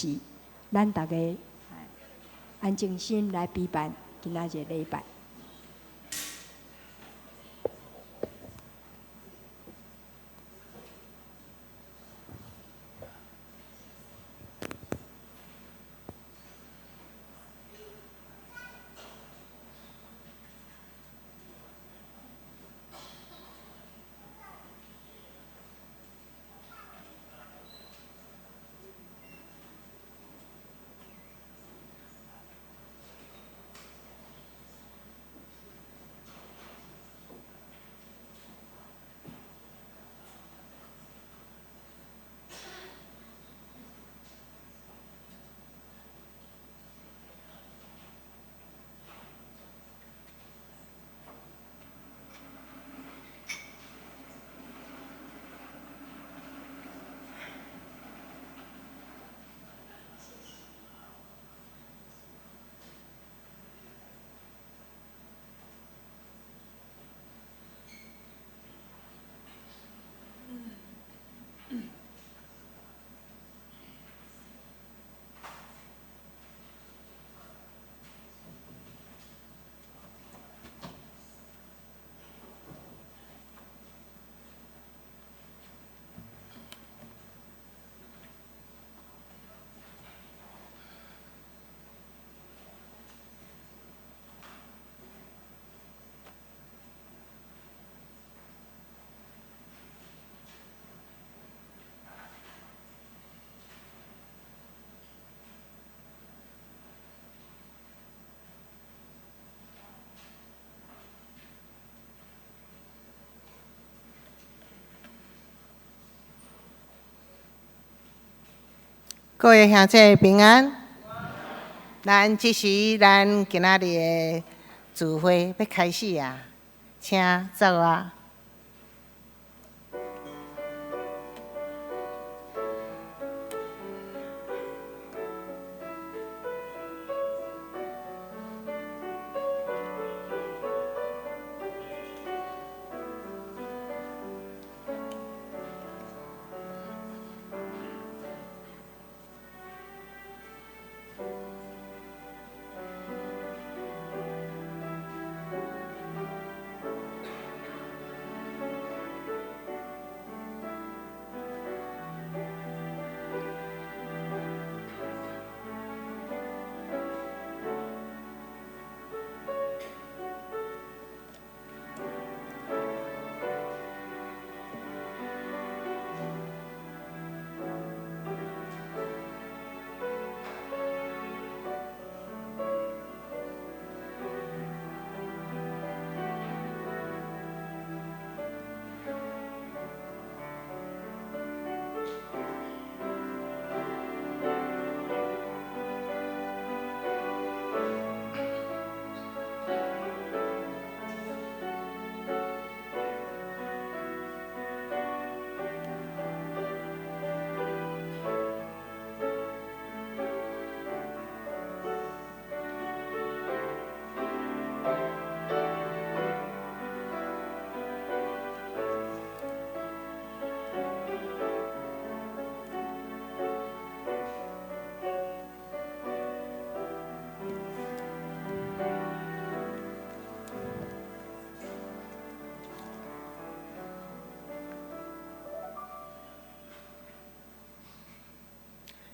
持。咱逐家安靜心來比辦今仔日禮拜。各位兄弟平安，咱這時咱今仔日的聚會欲開始啊，請坐啊。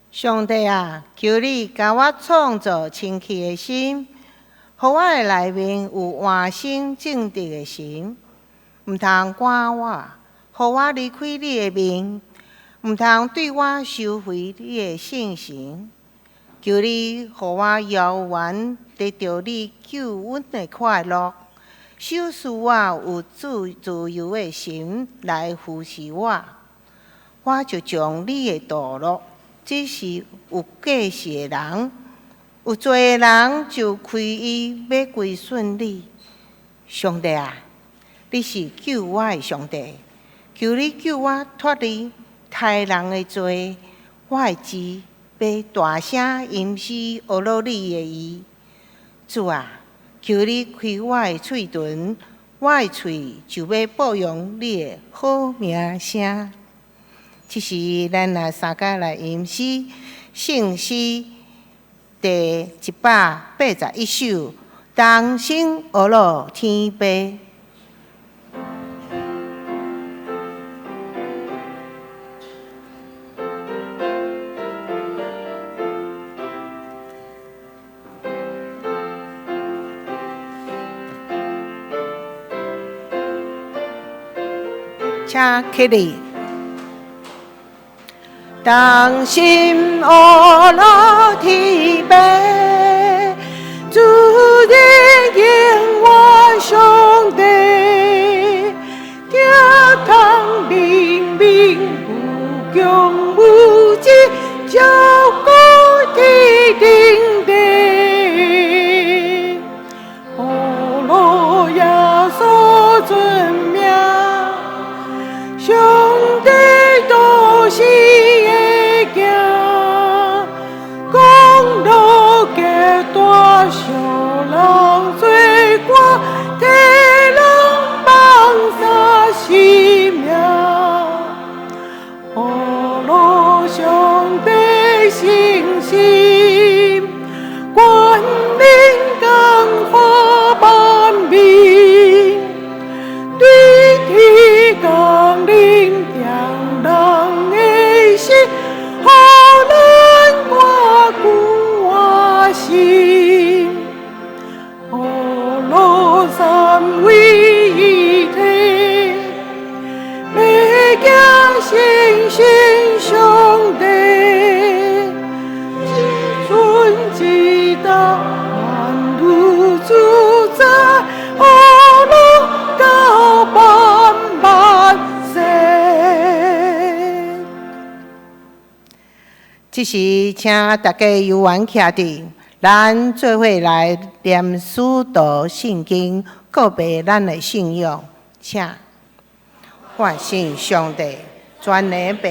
上帝啊，求你共我創造清氣的心，予我的內面有換心正直的神。毋通趕我，予我離開你的面，毋通對我收回你的聖神。求你予我猶原得著你救恩的快樂，賞賜我有自由的心來扶持我。我就將你的道路指示有過失的人，有罪的人就開伊欲歸順你。上帝啊，你是救我的上帝，求你救我脫離刣人的罪。我的舌欲大聲吟詩呵咾你的義。主啊，求你開我的喙唇，我的喙就欲報揚你的好名聲。這時，咱來三家來吟詩，聖詩第181首，同心呵咾天父。請起立，同心呵咾天父，主的耶和華上帝，聽通靈明無窮無盡，照顧天頂地，呵咾耶穌尊名。上帝都是會行，公路隔大小人做歌，替人放下生命。呵咾上帝信心，權能感化萬民，對天降臨疼人的心，予咱看久活心。呵咾三位一體，欲行信心上帝，至尊至大萬有主宰，呵咾到萬萬世。這時，請大家悠閒徛佇，咱做伙來念使徒信經，告白咱的信仰。請，我信上帝，全能父，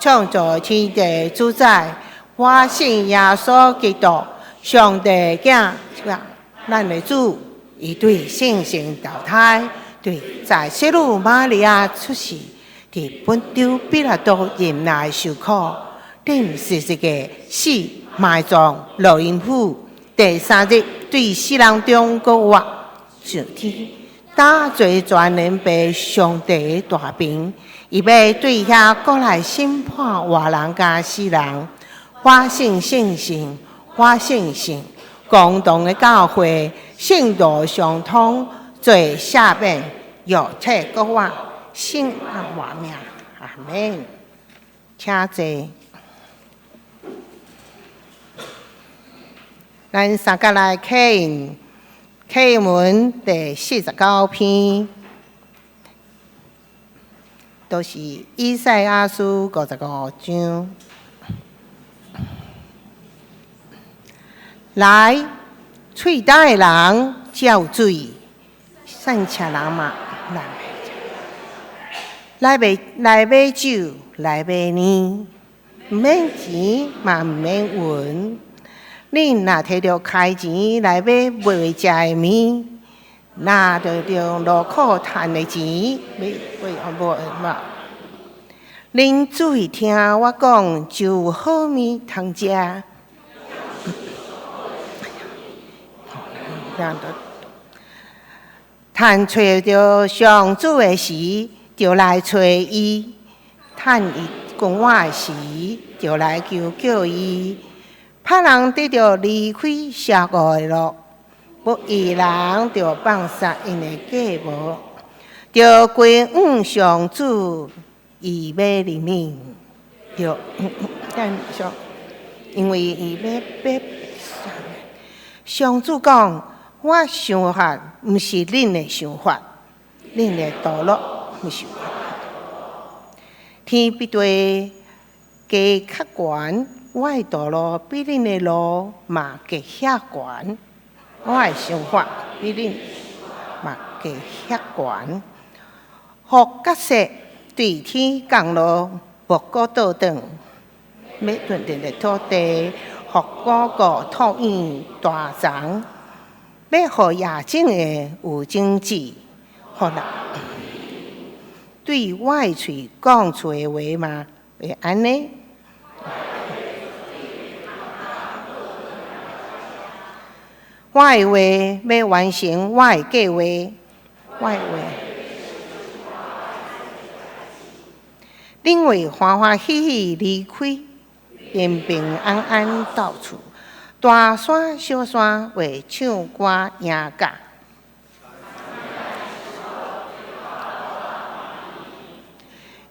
創造天地主宰。我信耶穌基督，上帝囝，咱的主，伊對聖神投胎，對在聖女瑪利亞出世，佇本丟彼拉多忍耐受苦，釘十字架死埋葬落陰府，第三日對死人中復活，上天，搭坐全能父上帝的大爿，伊欲對遐閣來審判活人佮死人。我信聖神，我信聖共同的教會，聖道相通，罪赦免，肉體復活，生活命。阿們。請坐。咱三甲來啟印啟印文第49篇，都是以賽亞書55章。來，喙焦的人才有水，散赤人嘛來來買來買酒，來買奶，毋免錢嘛毋免銀。恁若提著開錢來買袂食的物，若著用勞苦趁的錢買買無？恁注意聽我講，就有好物通食。趁揣著上主的時，就來揣伊；趁伊關我的時，就來求叫伊。歹人得著離開邪惡的路，不義人就放殺𪜶的計謀，著歸向上主，伊欲憐憫。著，因為伊欲欲上主講。我想法毋是恁的想法，恁的道路毋是我。天比地加較懸，我的道路比恁的路嘛加遐懸。我的想法比恁嘛加遐懸。雨佮雪對天降落，五穀倒轉，欲轉轉的土地，予五穀吐湧大欉。欲予野種的有種子，予人對我的喙講出的話嘛，會按呢？我的話欲完成我的計劃，我的話。恁會歡歡喜喜離開，平平安安到厝。大山小山會唱歌贏甲。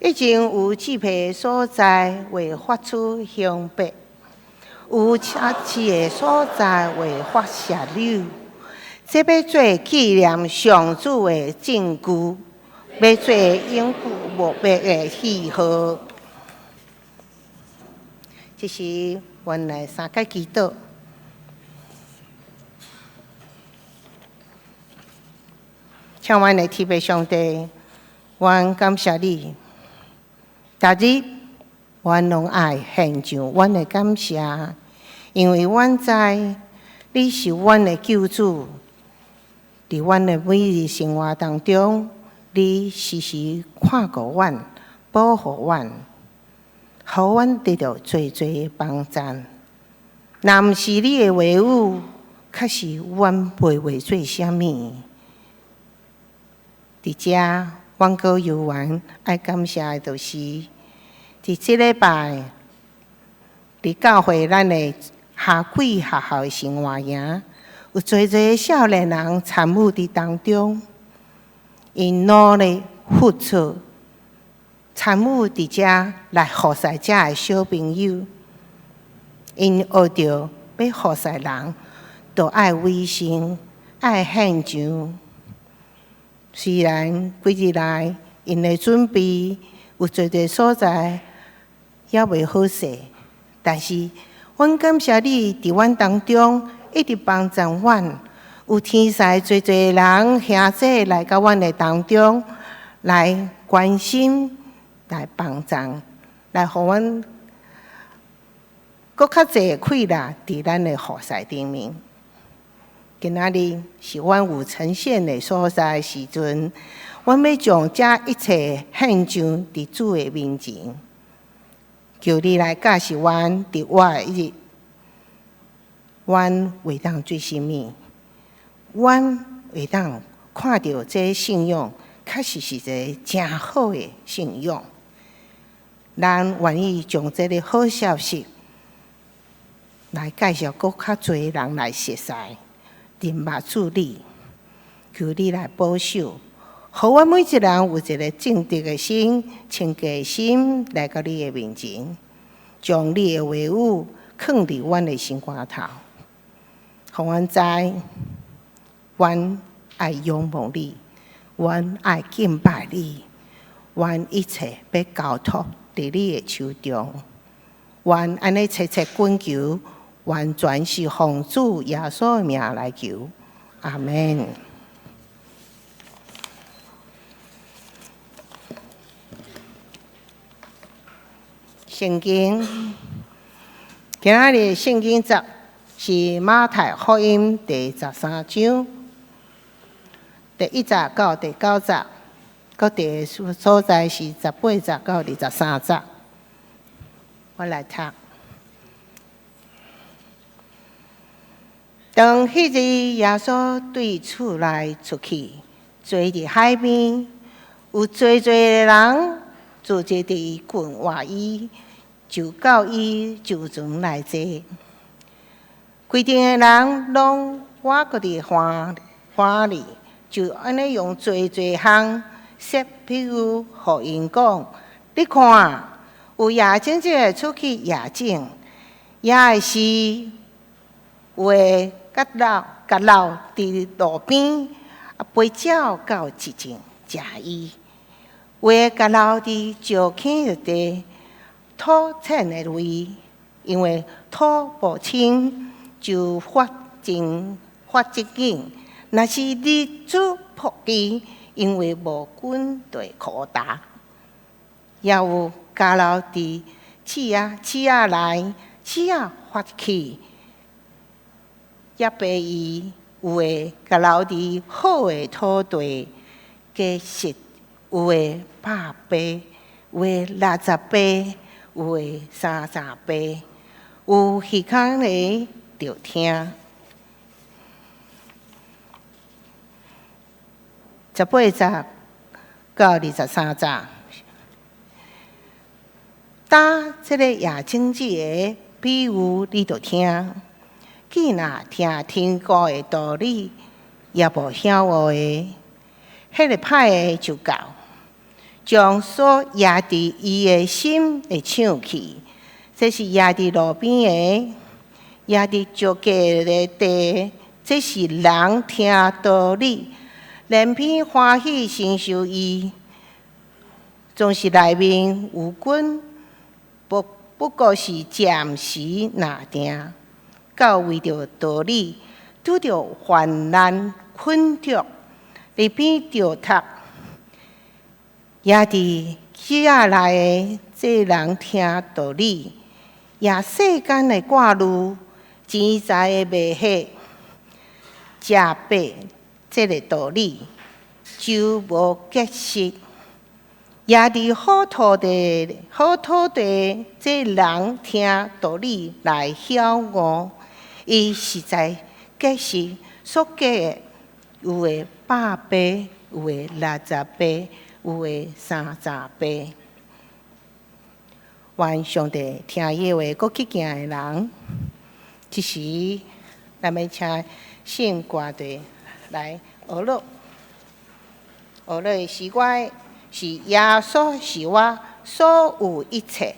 以前有這片所在會發出香柏，有赤刺的所在會發石榴。這欲做紀念上主的證據，欲做永久無變的記號。這是阮來三擺祈禱。請阮的天父上帝，阮感謝你。逐日，阮攏愛獻上阮的感謝，因為阮知你是阮的救主。佇阮的每日生活當中，你時時看顧阮，保護阮，予阮得著濟濟幫贊。若毋是你的話語，確實阮袂會做啥物。佇遮，阮閣猶原愛感謝的，就是佇這禮拜，佇教會咱的夏季學校的生活營，有濟濟少年人參與佇當中，𪜶努力付出，參與佇遮來服侍遮的小朋友。𪜶學著欲服侍人，就愛委身，愛獻上。雖然幾日來，𪜶的準備有濟濟所在猶未好勢，但是阮感謝你佇阮當中一直幫助阮，有天使濟濟人兄弟來到阮的當中來關心、來幫助、來予阮閣較濟氣力佇咱的服侍頂面。今仔日是阮有呈獻的所在時陣，阮欲將這一切獻上佇主的面前，求你來教示阮佇活的一日，阮會當做啥物？阮會當看著這信仰確實是一个誠好的信仰。咱願意將這个好消息來介紹閣較濟人來熟似。認捌主你，求你來保守，予阮每一個人有一个正直的心、清潔的心來到你的面前，將你的話語囥佇阮的心肝頭，予阮知，阮愛仰望你，阮愛敬拜你，阮一切欲交託佇你的手中，阮按呢切切懇求。完全是奉主耶穌的名來求，阿們。聖經，今仔日聖經節是馬太福音第13章第1節到第9節，閣佇所在是18節到23節。我來讀。當彼日耶穌對厝內出去，坐佇海邊，有濟濟的人聚集佇近倚伊，就到伊上船來坐。規陣的人攏倚閣佇岸岸裡，就按呢用濟濟項設比喻，予𪜶講：你看，有野種者的出去野種，野的時有的結落結落佇路邊，啊，飛鳥到一陣食伊；有的結落佇石坑的地土淺的位，因為土無深，就發真發質緊。若是日子曝伊，因為無根就會枯焦。也有交落佇刺仔刺仔內，刺仔發起。也白伊有的共留佇好的土地，結實有的100倍，有的60倍，有的30倍。有耳孔的就聽。18節到23節。打這个野種子的比喻，你著聽。既若聽天國的道理，也無曉悟的，彼个歹的就到，將所壓佇伊的心的搶去。這是壓佇路邊的，壓佇石稈的地，這是人聽道理，連片歡喜承受伊，總是內面有根，不過是暫時若定。到為著道理，拄著患難困局，入邊著讀，也佇枝仔內的這人聽道理，也世間的掛慮、錢財的迷惑，遮蔽這个道理，就無結實。也佇好土地，好土地，這人聽道理來曉悟，伊實在結實，所結的有的100倍，有的60倍，有的30倍。願上帝聽伊的話，閣去行的人，這時咱欲請聖歌隊來學樂，學樂的詩歌是耶穌是我所有一切。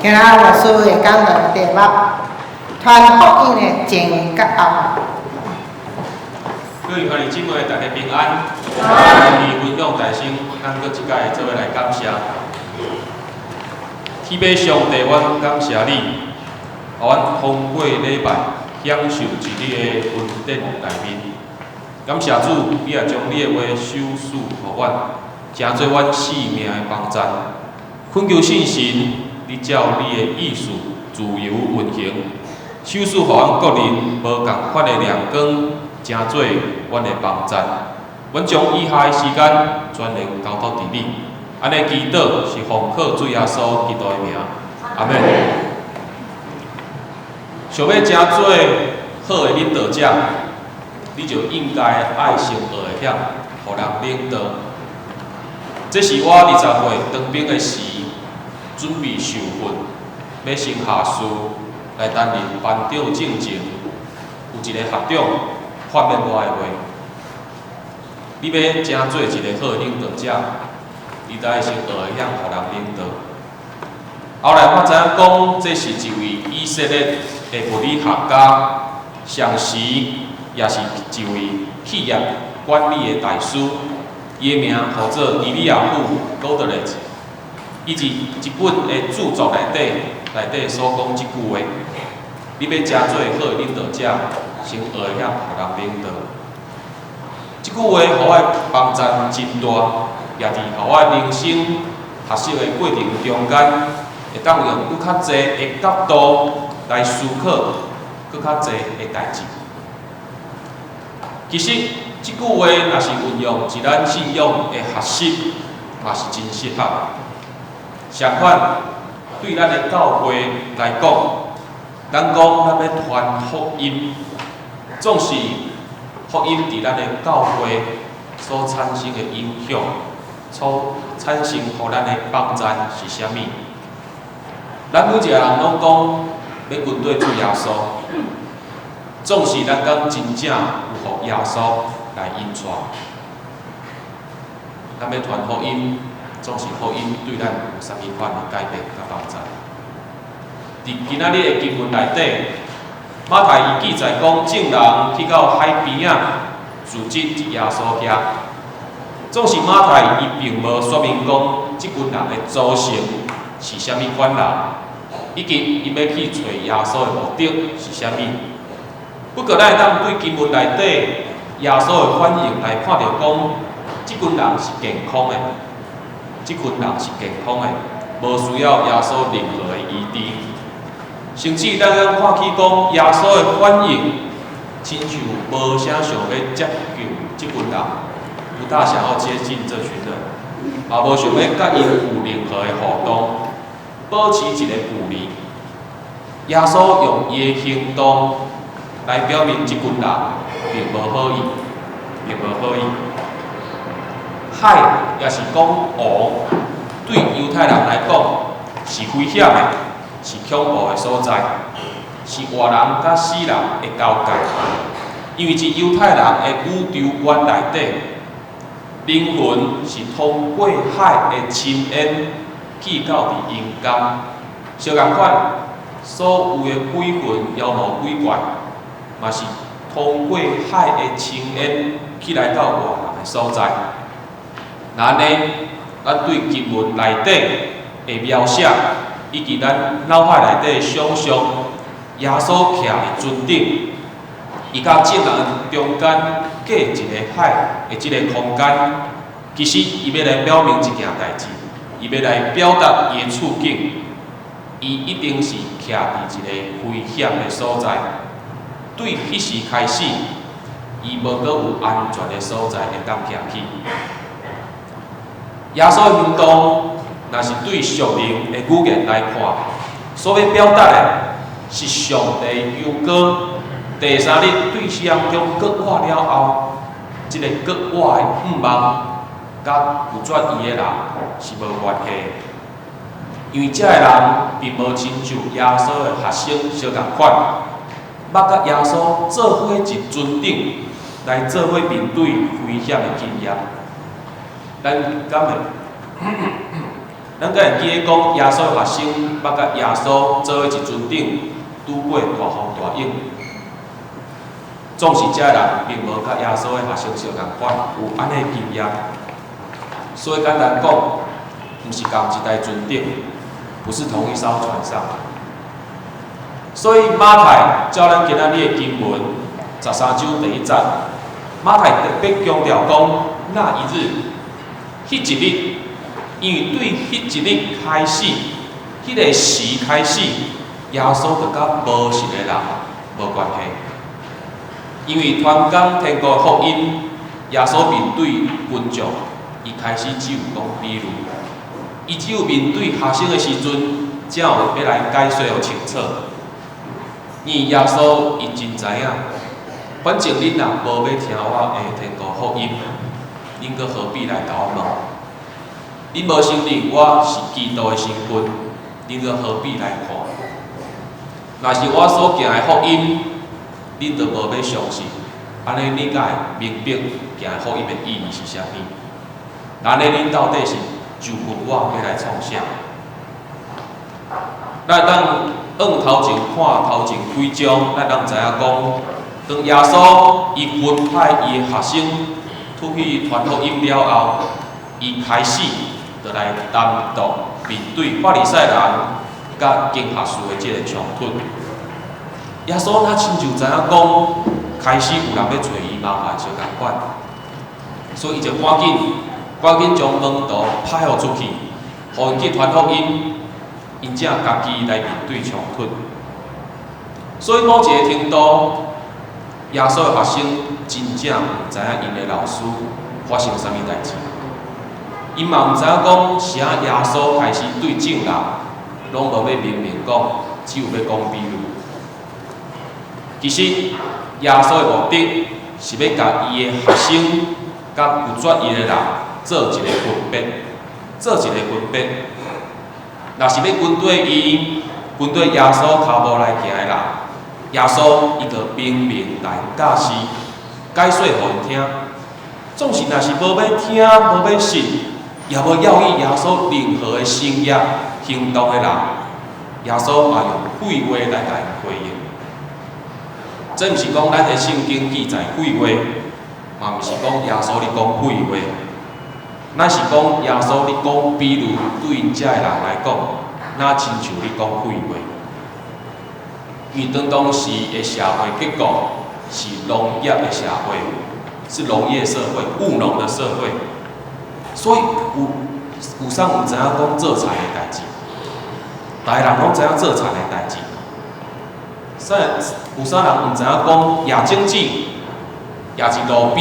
今仔牧師會講的題目，傳福音的前佮後。各位兄弟姊妹，大家平安。願意分享大聲，咱閣一擺做伙來感謝。天父上帝，阮感謝你，予阮通過禮拜享受佇你的恩典內面。感謝主，你也將你的話賞賜予阮，成做阮生命的幫贊。懇求聖神，你照你的意思自由運行，賞賜予阮個人無仝款的亮光，成做阮的幫贊。阮將以下的時間全然交託佇你，按呢祈禱是奉靠主耶穌基督的名，阿們。想欲成做好的領導者，你就應該愛先學會曉予人領導。這是我20歲當兵的時，準備受訓，欲升下士來擔任班長進前，有一個學長勸勉我的話：你欲成做一個好的領導者，你得愛先學會曉予人領導。後來我知影講，這是一位以色列的物理學家，同時也是一位企業管理的大師。伊的名號做伊利亞夫·高德雷茲。伊佇一本的著作內底所講這句話：你欲成做好的領導者，先學會曉予人領導。這句話予我的幫贊真大，也佇予我人生學習的過程中間，會當用閣較濟的角度來思考閣較濟的代誌。其實，這句話若是運用佇咱信仰的學習，嘛是真適合。相反，對咱的教會來講，咱講咱欲傳福音，總是福音佇咱的教會所產生的影響，所產生予咱的幫贊是啥物？咱每一個人攏講欲跟綴主耶穌，總是咱敢真正有予耶穌來引帶？咱欲傳福音，總是福音對咱有啥物款的改變佮幫贊？佇今仔日的經文內底，馬太伊記載講，眾人去到海邊仔，聚集佇耶穌遐。總是馬太伊並無說明講，這群人的組成是啥物款人，以及𪜶欲去揣耶穌的目的是啥物。不過，咱會當對經文內底耶穌的反應來看著講，這群人是健康的，這群人是健康的，無需要耶穌任何的醫治。甚至咱通看起講，耶穌的反應，親像無啥想欲接近這群人，不大想要接近這群人，也無想欲佮𪜶有任何的互動，保持一个距離。耶穌用伊的行動來表明，這群人並無好意，並無好意。海抑是講湖，對猶太人來講是危險的，是恐怖的所在，是活人佮死人的交界。因為佇猶太人的宇宙觀內底，靈魂是通過海的深淵去到佇陰間。相仝款，所有的鬼魂、妖魔鬼怪，嘛是通過海的深淵去來到活人的所在。若按呢，咱對經文內底的描寫，以及咱腦海內底的想像，耶穌徛佇船頂，伊佮眾人中間隔一个海的這个空間，其實伊欲來表明一件代誌，伊欲來表達伊的處境，伊一定是徛佇一个危險的所在。對彼時開始，伊無閣有安全的所在會當徛去。耶穌行動，若是對屬靈的語言來看，所欲表達的是上帝休哥第三日對死人中復活了後，這个復活的向望，佮拒絕伊的人是無關係的，因為這个人並無親像耶穌的學生相仝款，捌佮耶穌做伙佇船頂來做伙面對危險的經驗。咱敢會？咱敢會記得講，耶穌的學生捌佮耶穌做伙佇船頂拄過大風大湧，總是這人並無佮耶穌的學生相仝款有按呢經驗，所以簡單講，毋是仝一台船頂，不是同一艘船上。所以馬太照咱今仔日的經文13章第1節，馬太特別強調講，那一日，彼一日，因為對彼一日開始，彼個時開始，耶穌就佮無信的人無關係。因為傳講天國福音，耶穌面對群眾，伊開始只有講比喻，伊只有面對學生的時陣，才有欲來解說予清楚。因為耶穌伊真知影，反正恁若無欲聽我的天國福音，恁閣何必來共我問？恁無承認我是基督的身份，恁閣何必來看？若是我所行的福音，恁都無欲相信，按呢你敢會明白行福音的意義是啥物？按呢恁到底是就問我欲來創啥？咱會當往頭前看頭前幾章，咱通知影講，當耶穌伊分派伊的學生出去傳福音了後，伊開始就來單獨面對法利賽人佮經學士的這个衝突。耶穌若親像知影講，開始有人欲揣伊麻煩相仝款，所以伊就趕緊趕緊將門徒派予出去，予𪜶去傳福音，𪜶才家己來面對衝突。所以某一个程度，耶穌的學生真正毋知影𪜶的老師發生啥物代誌，𪜶嘛毋知影講啥耶穌開始對眾人攏無欲明明講，只有欲講比喻。其實耶穌的目的是欲共伊的學生佮拒絕伊的人做一个分別，做一个分別。若是欲跟綴伊、跟綴耶穌跤步來行的人，耶穌伊就明明來教示、解說予𪜶聽。總是若是無欲聽、無欲信，也無要以耶穌任何的神蹟行動的人，耶穌嘛用廢話來共𪜶回應。這毋是講咱的聖經記載廢話，嘛毋是講耶穌咧講廢話，咱是講耶穌咧講比喻，對𪜶遮的人來講，若親像咧講廢話。因為當當時的社會結構是農業的社會，是農業社會、務農的社會，所以有啥毋知影講做田的代誌，逐个人攏知影做田的代誌。啥有啥人毋知影講野種子，野佇路邊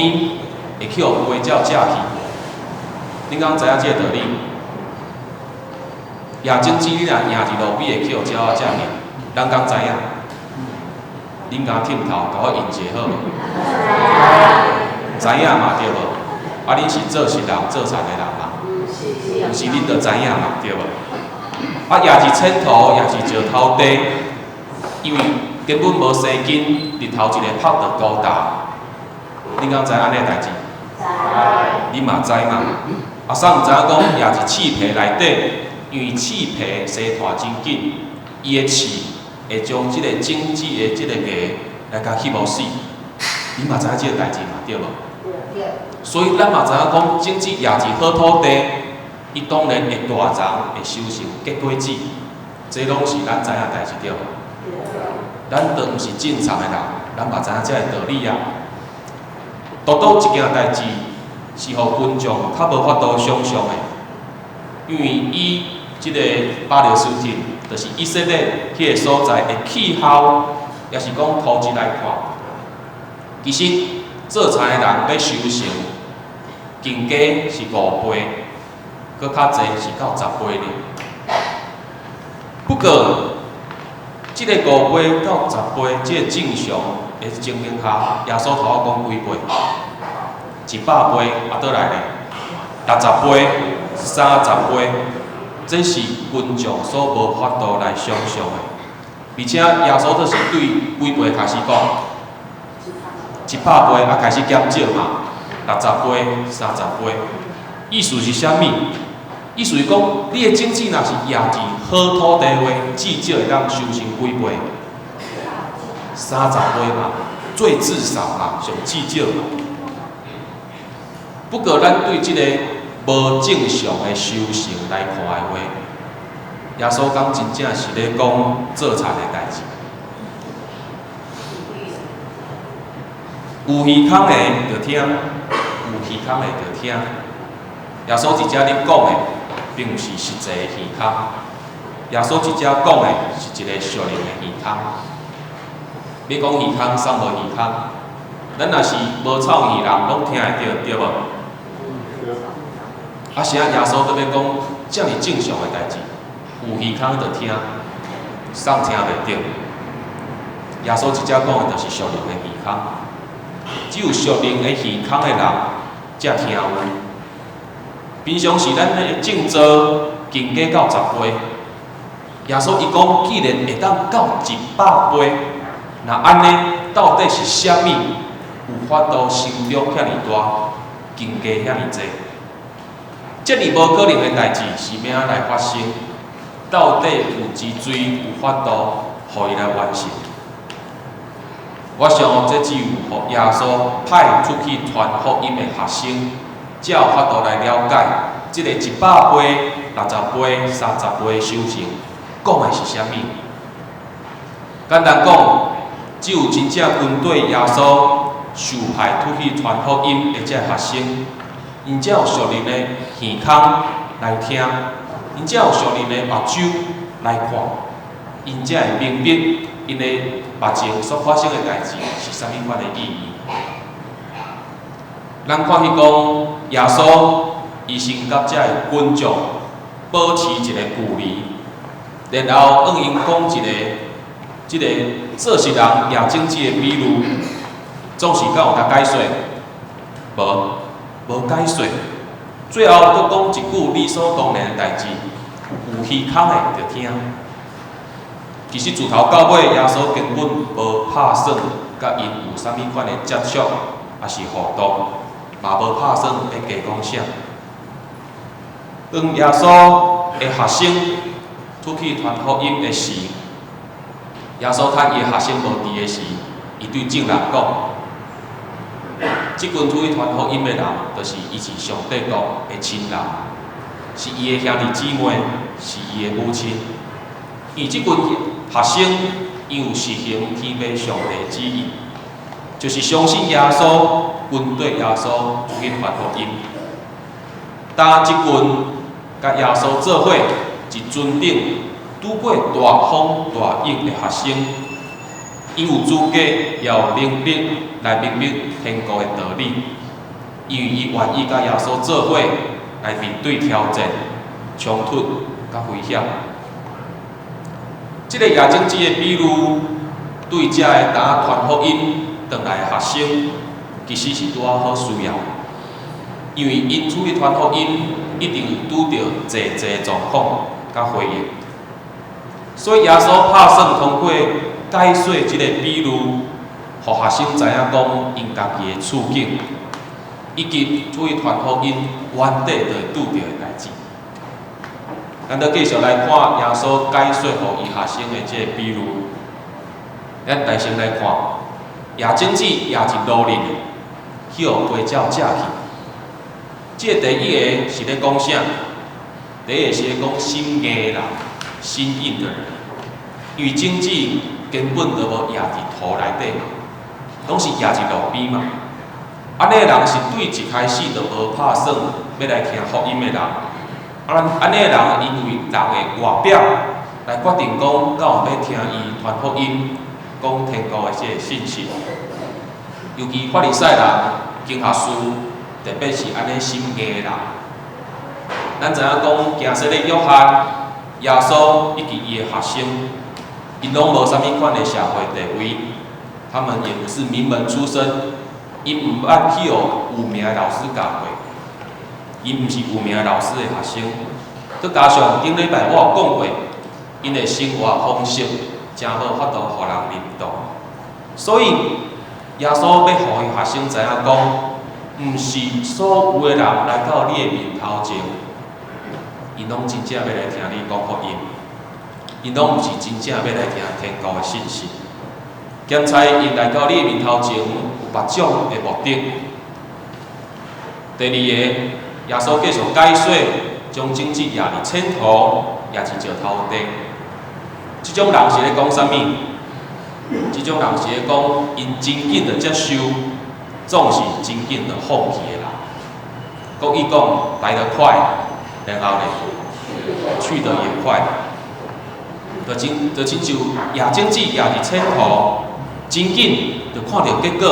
會去予飛鳥食去？恁敢知影這个道理？野種子你若野佇路邊會去予鳥仔食去？人敢知影？恁敢忝頭共我應一下好無？知影嘛對無？啊，恁是做實人做田的人嘛？毋是恁就知影嘛對無？啊，野佇淺土，野佇石頭地，因為根本無生根，日頭一下曝就枯焦。恁敢知按呢代誌？你嘛知嘛？啊，啥毋知影講野佇刺皮內底，因為刺皮生湠真緊，伊的刺會將這個種子的這個芽來共吸予死。你嘛知影這個代誌嘛？對無？所以咱嘛知影講，種子野佇好土地，伊當然會大叢，會收成結果子。這攏是咱知影代誌對無？咱都毋是正常的人，咱嘛知影這个道理啊。獨獨一件代誌是予群眾較無法度想像的，因為以這个巴勒斯坦，就是以色列彼个所在的氣候，抑是講土質來看，其實做田的人欲收成，近加是5倍，閣較濟是到10倍呢。不過，這个5倍到10倍，這个正常的情形下，耶穌頭仔講幾倍？100倍啊，倒來咧，60倍、30倍，這是群眾所無法度來想像的。而且耶穌這是對幾倍開始講？100倍啊，開始減少嘛，60倍、30倍，意思是啥物？意思是講，你的種子若是壓佇好土地話，至少會當收成幾倍？30倍嘛，最至少嘛，上至少嘛。不過，咱對這個無正常的收成來看的話，耶穌講真正是咧講做田的代誌。有耳孔的就聽，有耳孔的就聽。耶穌佇遮咧講的，並毋是實際的耳孔。耶穌佇遮講的是一个屬靈的耳孔。欲講耳孔，啥無耳孔？咱若是無臭耳人，攏聽會著，對無？啊，啥耶穌閣欲講遮爾正常的代誌？有耳孔就聽，啥聽袂著？耶穌佇遮講的，就是屬靈的耳孔。只有屬靈的耳孔的人，才聽有。平常時咱的種稻經過到10倍，耶穌伊講，既然會當到100倍，若按呢，到底是啥物有法度成長遐爾大，經過遐爾濟？這爾無可能的代誌是欲按怎來發生？到底有之罪有法度予伊來完成？我想這只有予耶穌派出去傳福音的學生，才有法度來了解這个100倍、60倍、30倍收成，講的是啥物？簡單講，只有真正跟綴耶穌受派出去傳福音的這个學生，𪜶才有屬靈的耳孔來聽，𪜶才有屬靈的目睭來看，𪜶才會明白𪜶的目前所發生的代誌是啥物款的意義。咱看彼講耶穌，伊先佮這个群眾保持一个距離，然後向𪜶講一個這个做穡人攑種子的比喻，總是敢有共解說？無，無解說。最後閣講一句理所當然的代誌，有耳孔的就聽。其實自頭到尾，耶穌根本無拍算佮𪜶有啥物款的接觸，抑是互動，嘛無拍算欲加講啥。當耶穌的學生出去傳福音的時，耶穌趁伊的學生無佇的時，伊對眾人講：這群出去傳福音的人，就是伊是上帝國的親人，是伊的兄弟姊妹，是伊的母親。伊這群學生，伊有實行天父上帝旨意，就是相信耶穌，跟綴耶穌出去傳福音。當這群佮耶穌做伙佇船頂拄過大風大湧的學生，𪜶有資格也有能力來明白天國的道理，因為伊願意佮耶穌做伙來面對挑戰、衝突佮危險。這个攑種子的比喻，對遮个當傳福音轉來的學生，其實是拄仔好需要，因為𪜶出去傳福音，一定有拄著濟濟狀況佮回應，所以耶穌拍算通過解說這个比喻，予學生知影講𪜶家己的處境，以及出去傳福音原底就會拄著的代誌。咱閣繼續來看耶穌解說予伊學生的這个比喻。咱來先來看，攑種子攑佇路裡的，去予飛鳥食去。這個第一个是咧講啥？第一个是咧講心硬的人，心硬的人。因為種子根本就無攑佇土內底嘛，攏是攑佇路邊嘛。按呢的人是對一開始就無拍算欲來聽福音的人。啊，按呢的人因為人的外表來決定講，敢有欲聽伊傳福音、講天國的這个信息。尤其法利賽人、經學士，特別是按呢心硬的人。咱知影講，行洗禮約翰、耶穌以及伊的學生，𪜶攏無啥物款的社會地位，他們也不是名門出身，𪜶毋捌去予有名的老師教過，𪜶毋是有名的老師的學生。閣加上頂禮拜我有講過，𪜶的生活方式誠無法度予人認同，所以耶穌欲予伊學生知影講，毋是所有的人來到你的面頭前， 𪜶攏真正欲來聽你講福音，𪜶攏毋是真正欲來聽天國的信息。檢查𪜶來到你的面頭前有別種的目的。第二個，耶穌繼續解說，將種子撒佇淺土，撒佇石頭地。這種人是咧講啥物？這種人是咧講，𪜶真緊就接受，總是真緊就放棄的人。國語講來得快，然後呢，去得也快。就親像撒種子撒佇淺土，真緊就看著結果，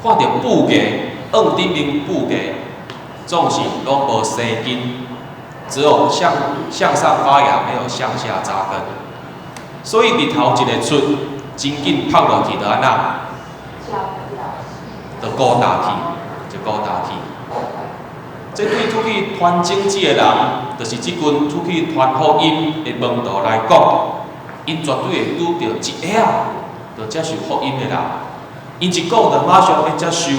看著布藝，往頂面布藝，總是攏無生根，只有向上發芽，沒有向下扎根。所以日頭一个出，真緊曝落去就按怎？就孤焦去，就孤焦去。這對出去傳種子的人，就是這群出去傳福音的門徒來講，𪜶絕對會拄著一下仔就接受福音的人。𪜶一講就馬上欲接受，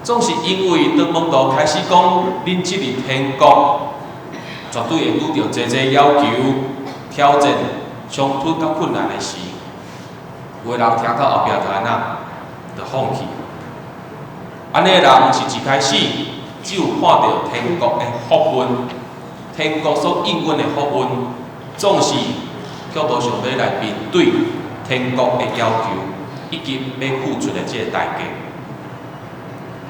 總是因為當門徒開始講恁進入天國，絕對會拄著濟濟要求、挑戰、衝突佮困難的時，有的人聽到後壁就按怎，就放棄。按呢的人是一開始只有看著天國的福分，天國所應允的福分，總是卻無想欲來面對天國的要求，以及欲付出的這个代價。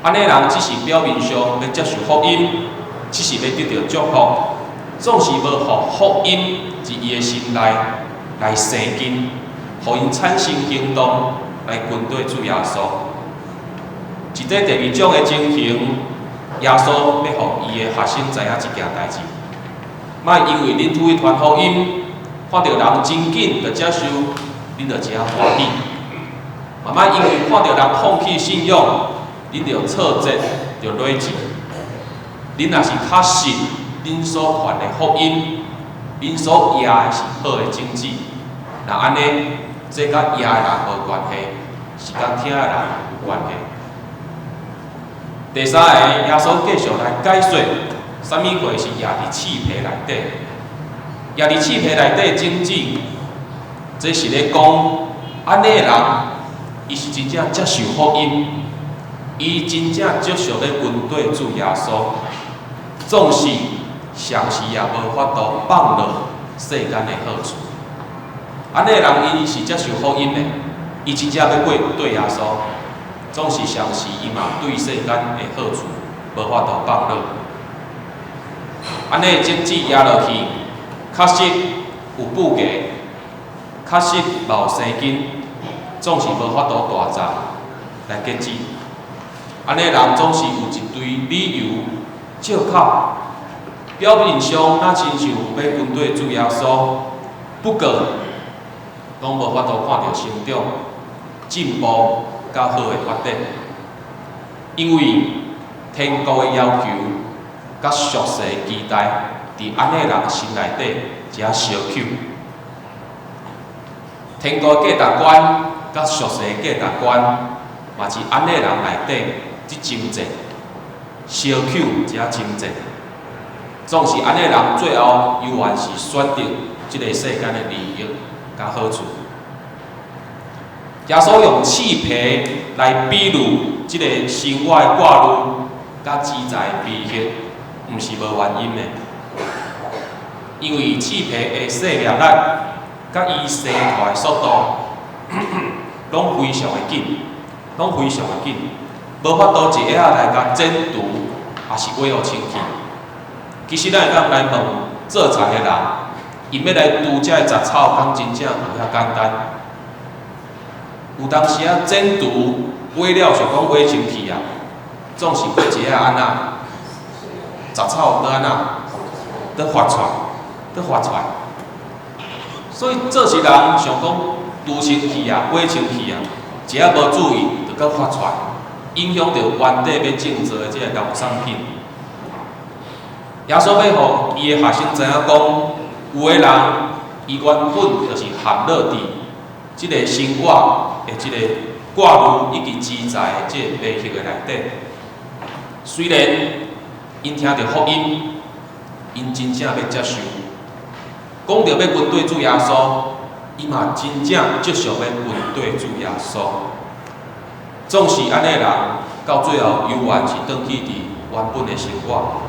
按呢人只是表面上欲接受福音，只是欲得著祝福，總是無予福音佇伊的心內來生根，予𪜶產生行動來跟綴主耶穌。佇這第二種的情形，耶穌欲予伊的學生知影一件代誌，莫因為恁出去傳福音，看著人真緊就接受，恁就誠歡喜；嘛莫因為看著人放棄信仰，恁就挫折，就落志。恁若是確信恁所傳的福音，恁所撒的是好的種子，若按呢，這佮撒的人無關係，是佮聽的人有關係。第三个，耶穌繼續來解說，啥物貨是撒佇刺皮內底？撒佇刺皮內底種子，這是咧講，按呢的人，伊是真正接受福音，伊真正接受咧跟綴主耶穌，總是常時也無法度放落世間的好處。按呢的人，伊是接受福音的，伊真正欲過綴耶穌。總是常時伊嘛對世間的好處無法度放落。按呢種子撒落去，確實有布藝，確實冒生根，總是無法度大欉來結子。按呢人總是有一堆理由借口，表面上若親像有欲跟綴主耶穌，不過攏無法度看著成長、進步較好的發展，因為天國的要求佮俗世的期待，佇按呢人心內底遮相扣。天國價值觀佮俗世價值觀，嘛佇按呢人內底這爭戰，相扣遮爭戰。總是按呢人最後猶原是選擇這个世間的利益佮好處。耶穌用刺皮來比喻這个生活的掛慮佮資財的威脅，毋是無原因的。因為刺皮的細粒力，佮伊生出的速度，攏非常的緊，攏非常的緊，無法度一下仔來共剪除，抑是挖予清氣。其實咱會當來問做田的人，𪜶欲來除這个雜草，敢真正有遐簡單？有當時仔剪除挖了，想講挖清氣啊，總是過一下按怎？雜草閣按怎？閣發出來，閣發出來。所以做事人想講除清氣啊，挖清氣啊，一下無注意，就閣發出來，影響著原底欲種植的這個農產品。耶穌欲予伊的學生知影講，有的人伊原本就是陷落佇這个生活的這个掛慮以及資財的這个迷惑的內底。雖然𪜶聽著福音， 𪜶真正欲接受。講著欲跟綴主耶穌，伊嘛真正執著欲跟綴主耶穌。總是按呢人，到最後猶原是轉去佇原本的生活。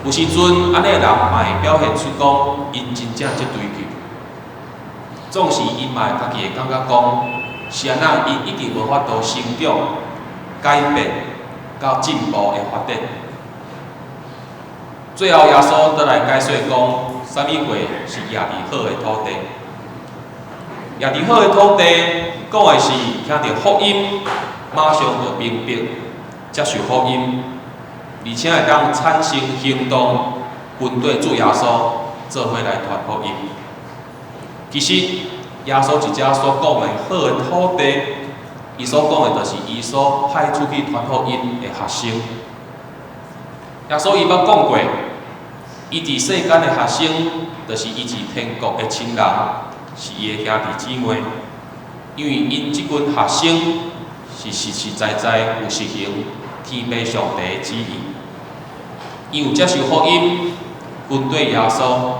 有時陣按呢人嘛會表現出講，𪜶真正足追求。總是𪜶嘛會家己會感覺講，是按怎𪜶一直無法度成長、改變、佮進步的發展。最後耶穌倒來解說講，啥物貨是掖佇好的土地？掖佇好的土地，講的是聽著福音，馬上就明白，接受福音，而且會當產生行動，跟綴主耶穌做伙來傳福音。其實耶穌佇遮所講的好的土地，伊所講的就是伊所派出去傳福音的學生。耶穌伊捌講過，伊佇世間的學生，就是伊佇天國的親人，是伊的兄弟姊妹。因為𪜶這群學生是實實在在有實行天父上帝的旨意，𪜶有接受福音，跟綴耶穌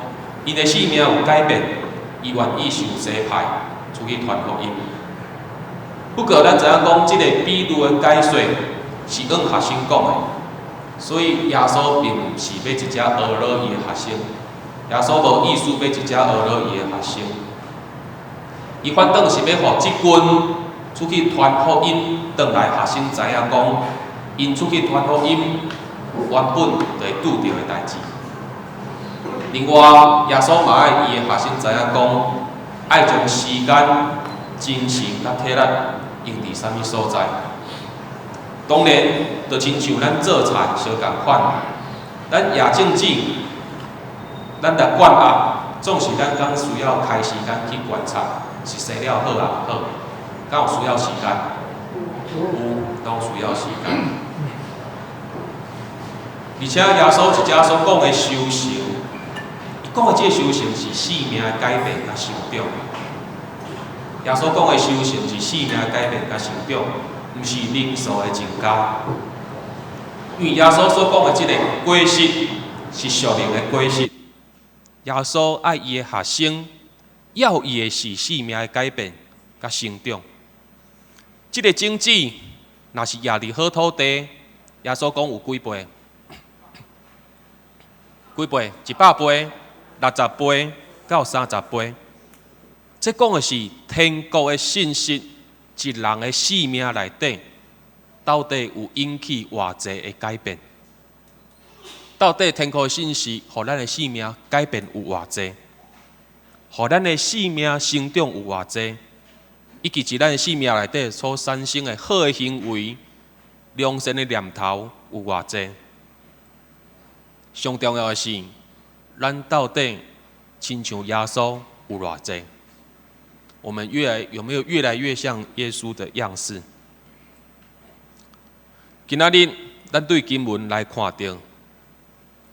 ，𪜶的生命有改變，伊願意受洗派出去傳福音。不過，咱知影講，這個比喻的解說是向學生講的，所以耶穌並毋是欲直接學落伊的學生，耶穌無意思欲直接學落伊的學生，伊反轉是欲予這群出去傳福音轉來學生知影講，𪜶出去傳福音原本就會拄著的代誌。另外，耶穌嘛愛伊的學生知影講，愛將時間、精神佮體力用佇啥物所在。當然，就親像咱做田相仝款，咱掖種子，咱來灌壓，總是咱敢需要開時間去觀察，是生了好抑毋好，敢有需要時間？有，攏需要時間。而且耶穌佇遮所講的收成，伊講的這個收成是生命的改變佮成長。耶穌講的收成是生命的改變佮成長，毋是人數的增加。因為耶穌所講的這個果實是屬靈的果實。耶穌愛伊的學生，要伊的是生命的改變佮成長。這個種子若是掖佇好土地，耶穌講有幾倍？幾倍？100倍、60倍到30倍。這講的是天國的信息，佇人的生命內底，到底有引起偌濟的改變？到底天國的信息，予咱的生命改變有偌濟？予咱的生命成長有偌濟？以及佇咱的生命內底所產生的好的行為、良善的念頭有偌濟？上重要的是，咱到底親像耶穌有偌濟？我們越來有沒有越來越像耶穌的樣式？今仔日咱對經文來看著，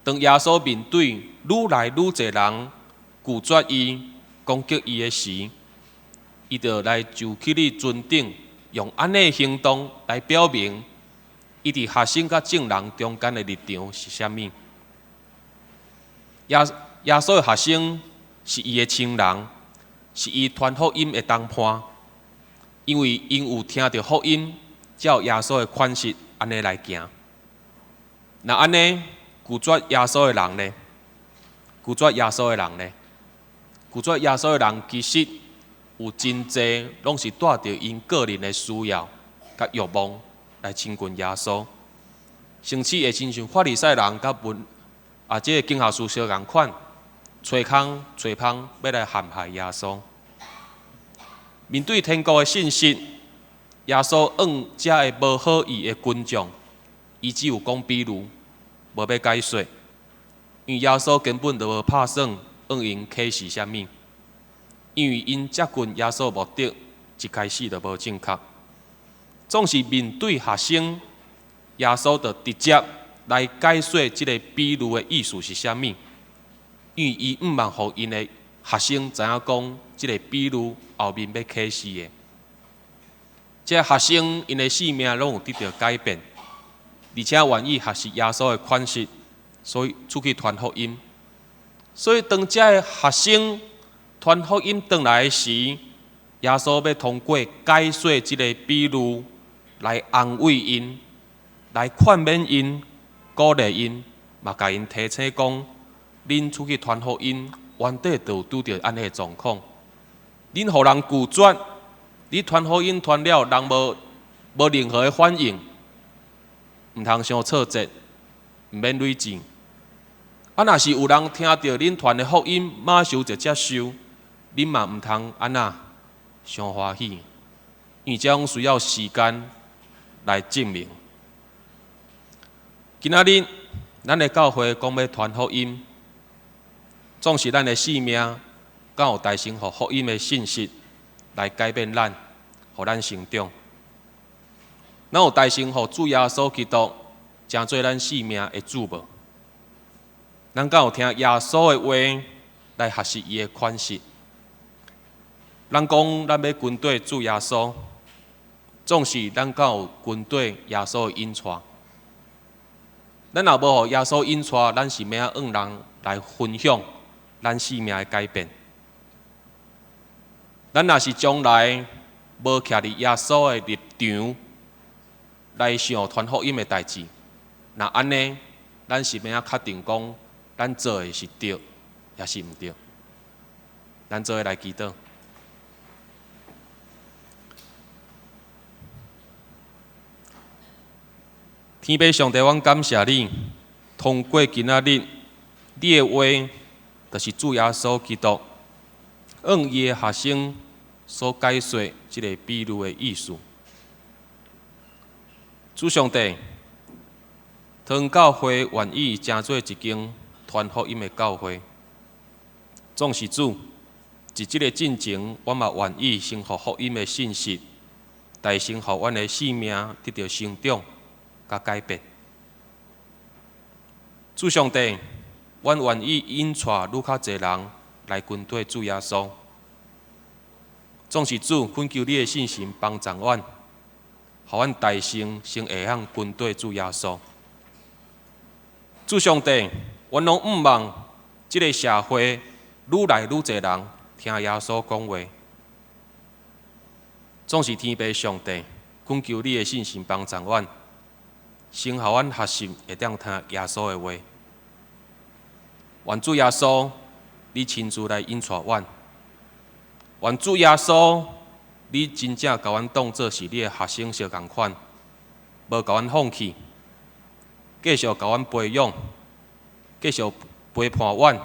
當耶穌面對愈來愈濟人拒絕伊、攻擊伊的時，伊就來就起佇船頂，用按呢行動來表明，伊佇學生佮眾人中間的立場是啥物。耶穌的學生是伊的親人，是伊傳福音的同伴，因為𪜶有聽著福音，照耶穌的款式按呢來行。若按呢拒絕耶穌的人呢？拒絕耶穌的人呢？拒絕耶穌的人其實有真濟，攏是帶著𪜶個人的需要佮欲望來親近耶穌，甚至會親像法利賽人佮文啊，這個經學士相仝款，揣空揣芳欲來陷害耶穌。面對天國的信息，耶穌向遮个無好意的群眾，伊只有講比喻，無欲解說，因為耶穌根本就無拍算向𪜶啟示啥物，因為𪜶接近耶穌目的一開始就無正確。總是面對學生，耶穌就直接來解說這個比喻的意思是啥物，因為伊毋茫予𪜶的學生知影講這個比喻後面欲啟示的。這學生𪜶的生命攏有得著改變，而且願意學習耶穌的款式，所以出去傳福音。所以當這个學生傳福音轉來時，耶穌欲通過解說這个比喻來安慰𪜶，來勸勉𪜶，鼓勵𪜶，嘛共𪜶提醒講：恁出去傳福音，原底就有拄著按呢的狀況。恁予人拒絕，你傳福音傳了，人無任何的反應，毋通傷挫折，毋免累錢。啊，若是有人聽著恁傳的福音，馬上就接受，恁嘛毋通按怎傷歡喜，因為這攏需要時間來證明。今仔日咱的教會講欲傳福音，總是咱的生命敢有代先予福音的信息來改變咱，予咱成長。咱有代先予主耶穌基督成做咱生命的主無？咱敢有聽耶穌的話來學習伊的款式？咱講咱欲跟綴主耶穌，總是咱敢有跟綴耶穌的引帶？咱若無予耶穌引帶，咱是欲按怎向人來分享咱生命的改變？咱若是將來無徛佇耶穌的立場來想傳福音的代誌，若按呢，咱是欲按怎確定講咱做的是對，抑是毋對？咱做伙來祈禱。天父上帝，阮感謝你，通過今仔日你的話，就是主耶穌基督，向伊的學生所解說這个比喻的意思。主上帝，桃園教會願意成做一間傳福音的教會，總是主，佇這个進前，阮嘛願意先予福音的信息，代先予阮的生命得著成長佮改變。主上帝，阮願意引帶愈較濟人來跟綴主耶穌。總是主，懇求你的聖神幫助阮，予阮代先先會曉跟綴主耶穌。主上帝，阮攏向望這个社會愈來愈濟人聽耶穌講話。總是天父上帝，懇求你的聖神幫助阮，先予阮學習會當聽耶穌的話。願主耶穌，你親自來引帶阮。願主耶穌，你真正共阮當做是你的學生相仝款，無共阮放棄，繼續共阮培養，繼續陪伴阮，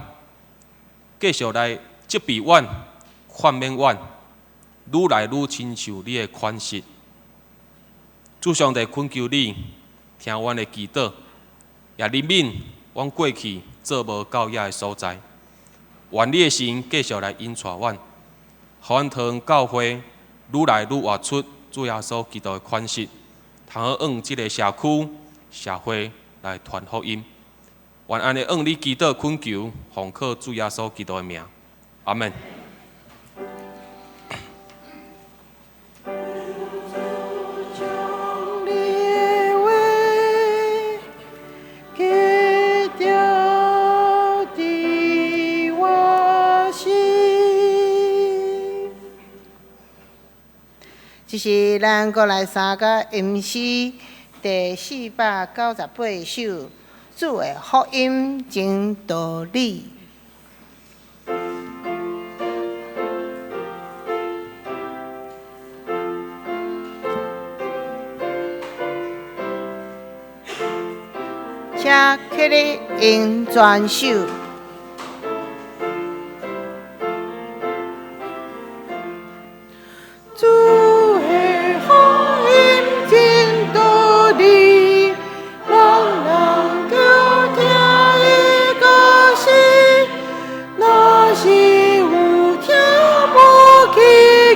繼續來責備阮、勸勉阮，愈來愈親像你的款式。主上帝懇求你聽阮的祈禱，也憐憫阮過去做無夠額的所在。願你的神繼續來引帶阮，予阮桃園教會愈來愈活出主耶穌基督的款式，通好向這个社區、社會來傳福音。願按呢向你祈禱懇求，奉靠主耶穌基督的名，阿們。這是咱閣來參加 MC 第498首《主的福音真道理》。請起立用全首。主的福音真道理，人人著聽伊歌詩。若是有聽無去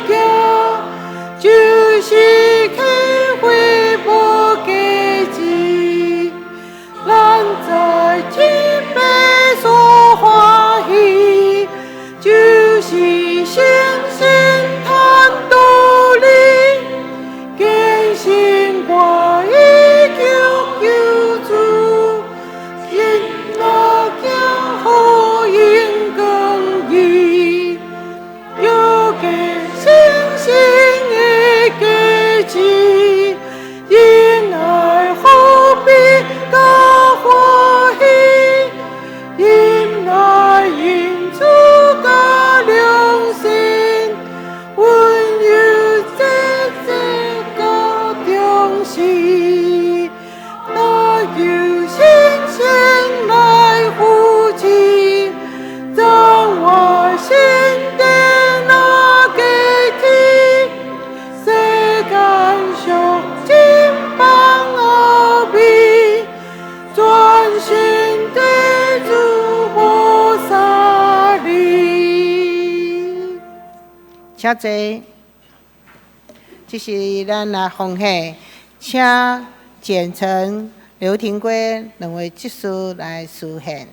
行，就是體會無價值。咱在天父所請坐。這是咱來奉獻，請簡成、劉廷圭兩位執事來司獻。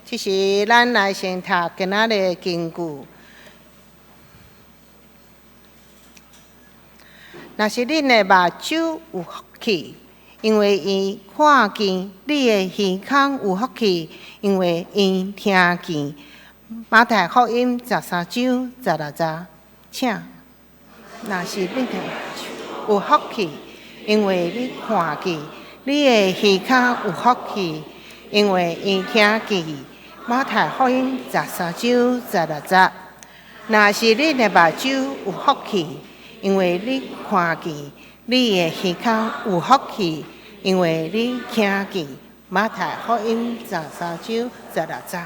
這是咱來先讀今仔日的經句。若是恁的目睭有福氣，因為伊看見；你的耳孔有福氣，因為伊聽見。馬太福音13章16節，請。若是恁的目睭有福氣，因為你看見；你的耳孔有福氣，因為伊聽見。馬太福音13章16節，若是恁的目睭有福氣，因為你看見；你的耳孔有福氣，因為你聽見。馬太福音13章16節。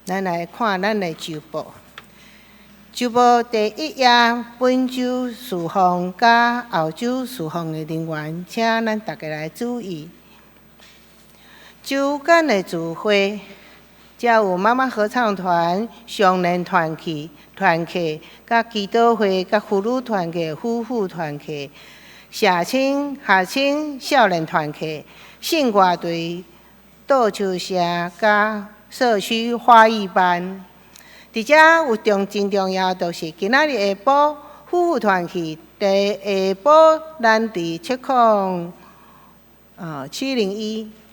咱來看咱的週報。週報第一頁，本週事奉佮後週事奉的人員，請咱大家來注意。週間的聚會，遮有媽媽合唱團、少年團契、團契、佮祈禱會、佮婦女團契、夫婦團契、社青、學青、少年團契、聖歌隊、桌球社、佮社區花藝班。佇遮有重真重要，就是今仔日下晡夫婦團契，佇下晡咱佇707，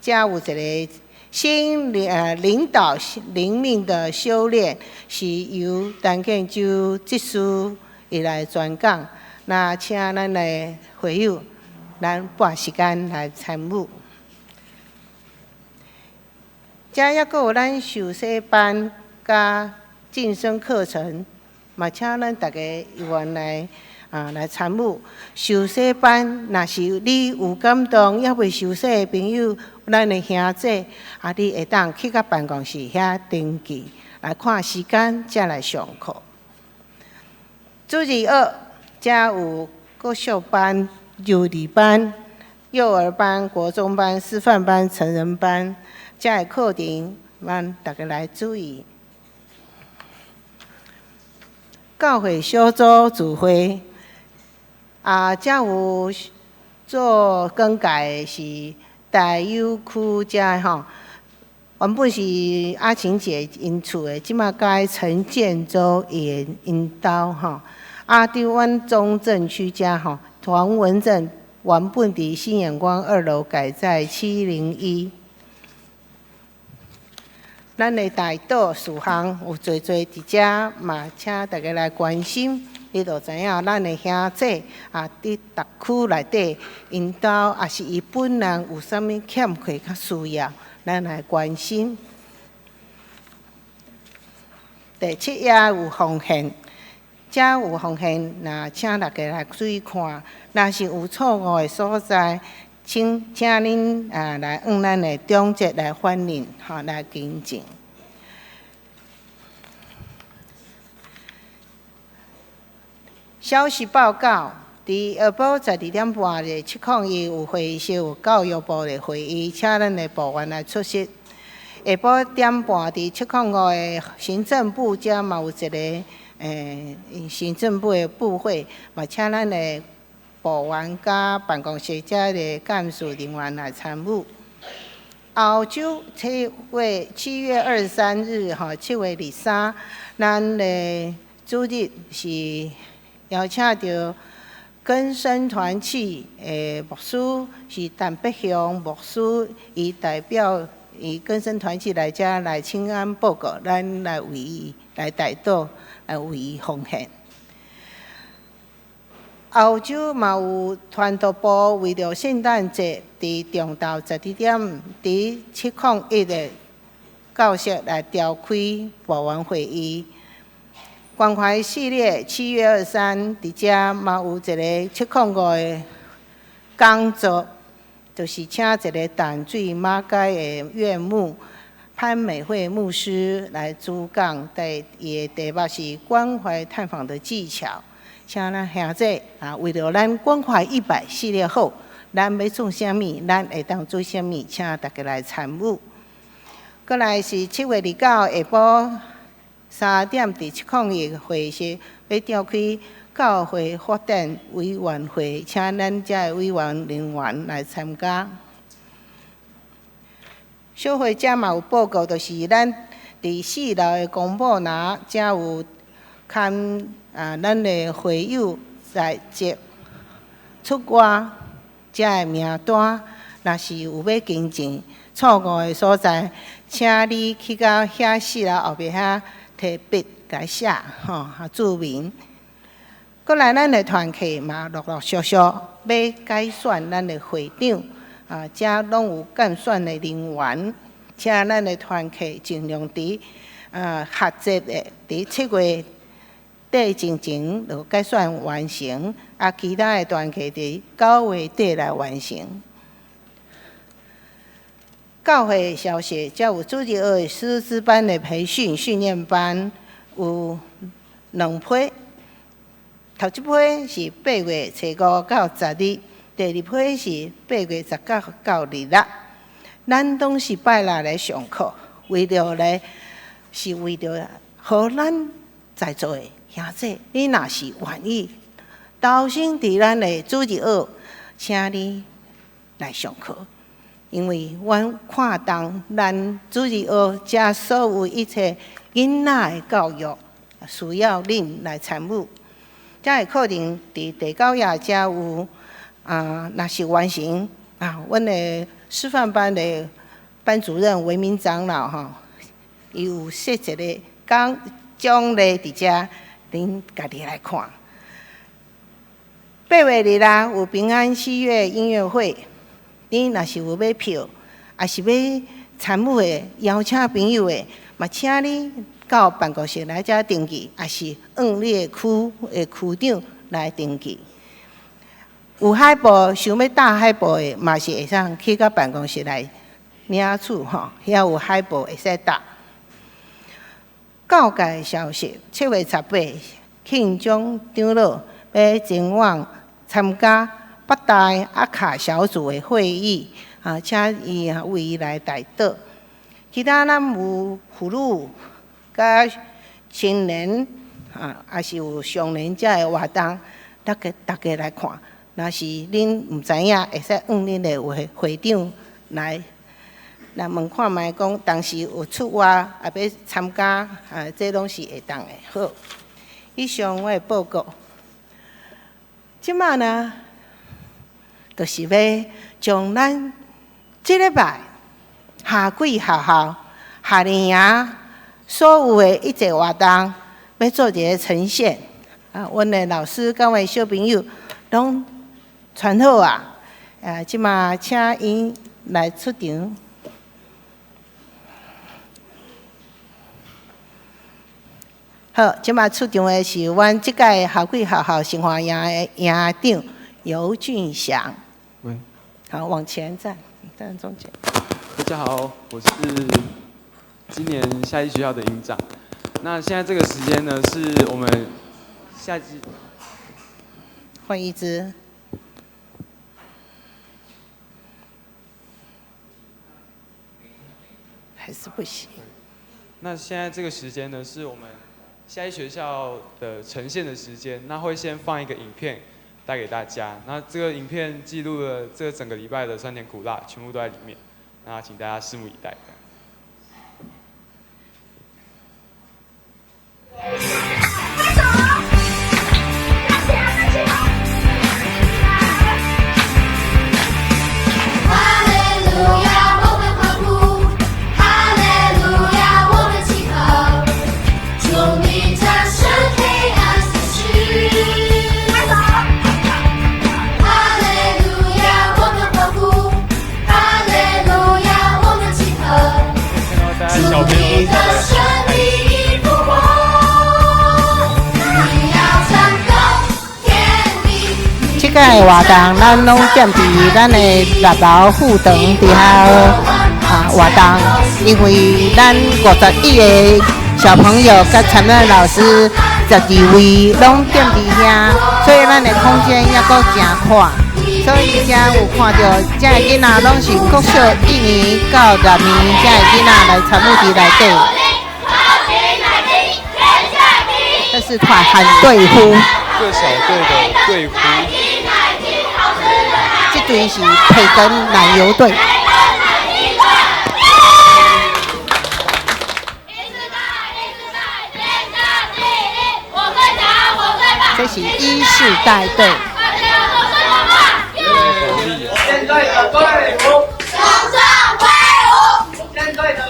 遮有一個新領導靈命的修煉，是由陳建州執事伊來傳講。那請咱的會友，咱撥時間來參與。遮猶閣有咱受洗班佮晉升課程，嘛請咱大家有緣來來參與。受洗班，若是你有感動，猶未受洗的朋友，咱的兄姐，你會當去到辦公室遐登記，來看時間，才來上課。主日學，遮有國小班、幼兒班、幼兒班、國中班、師範班、成人班，遮的課程，咱大家來注意。教會小組聚會，啊，遮有做簡介是大有區遮吼，原本是阿晴姐𪜶厝的，這馬改陳建州伊的𪜶兜吼。啊，佇阮中正區遮吼，黃文正原本佇新眼光二樓改在701。咱的代禱事項有濟濟佇遮嘛，請大家來關心。你就知影咱的兄姊啊，佇逐區內底，𪜶兜抑是伊本人有啥物欠缺佮需要，咱來關心。第七頁有奉獻，遮有奉獻，若請大家來注意看。若是有錯誤的所在，請恁啊來向咱的長執來反映，吼來更正。消息報告：佇下晡12點半的701有會議室有教育部的會議，請咱的部員來出席。下晡點半佇705的行政部遮嘛有一個行政部的部會，嘛請咱的部員佮辦公室遮的幹事人員來參與。後週7月23日，吼，7月23，咱的主日是邀請著更生團契的牧師，是陳碧雄牧師，伊代表伊更生團契來遮來請安報告，咱來為伊來代禱，來為伊奉獻。後週嘛有傳道部為著聖誕節，佇中晝12點，佇701的教室來召開部員會議。關懷系列7月23佇遮嘛有一個705的講座，就是請一個淡水馬偕的院牧潘美惠牧師來主講，伊的題目是關懷探訪的技巧。請咱兄姊啊，為著咱關懷100系列後，咱欲做啥物，咱會當做啥物，請大家來參與。閣來是7月29下晡3點，佇701會議室欲召開教會發展委員會，請咱遮的委員人員來參加。小會遮嘛有報告，就是咱佇四樓的公布欄遮有刊啊，咱的會友在籍出外遮的名單，若是有欲更正錯誤的所在，請你去到遐四樓後壁遐提筆共寫吼，啊註明。閣來咱的團契嘛，陸陸續續欲改選咱的會長，啊，遮攏有間選的人員，請咱的團契盡量佇啊學習的佇7月底之前就改選完成，啊，其他的團契佇9月底來完成。教會消息，遮有主日學師資班的培訓訓練班，有兩批。頭一批是8月初5到10日，第二批是8月19到26。咱攏是拜六來上課，為著來是為著予咱在座的兄姊，你若是願意投身佇咱的主日學，請你來上課，因為阮看重咱主日學遮所有一切囡仔的教育，需要恁來參與。遮的課程佇第九頁遮有啊，若是完成啊，阮的師範班的班主任維明長老吼，伊有設一個講獎勵佇遮，恁家己來看。8月26有平安喜悅音樂會，你若是有買票，抑是欲參與的，邀請朋友的，嘛請你到辦公室來遮登記，抑是向你的區的區長來登記。有海報，想欲貼海報的，嘛是會使去到辦公室來領取吼，遐有海報會使貼。教界消息，7月18，慶長長老欲前往參加北大阿卡小組的會議，啊，請伊為伊來代禱。其他咱有婦女佮青年啊，抑是有上年遮的活動，逐家來看。若是恁毋知影，會使向恁的會會長來問看覓，講當時有出外也欲參加，啊，這攏是會當的。好，以上我的報告。這馬呢，就是欲將咱這禮拜夏季學校夏令營所有的一切活動，欲做一个呈現。啊，阮的老師佮阮的小朋友攏穿好啊！這馬請𪜶來出場。好，這馬出場的是阮這屆夏季學校生活營的營長尤俊祥。喂。好，往前站，站中間。大家好，我是今年夏季學校的營長。那現在這個時間呢，是我們夏季。換一支。還是不行。那現在這個時間呢，是我們夏季學校的呈現的時間。那會先放一個影片帶給大家。那這個影片記錄了這整個禮拜的酸甜苦辣，全部都在裡面。那請大家拭目以待。這個活動，咱攏踮佇咱的六樓副堂佇遐啊活動，因為咱51個小朋友佮參與老師12位攏踮佇遐，所以咱的空間猶閣誠闊，所以才有看著遮的囡仔攏是國小一年到六年遮的囡仔來參與佇內底。這是喊隊呼。各小隊的隊呼。這隊是培根奶油隊。這是一世代隊。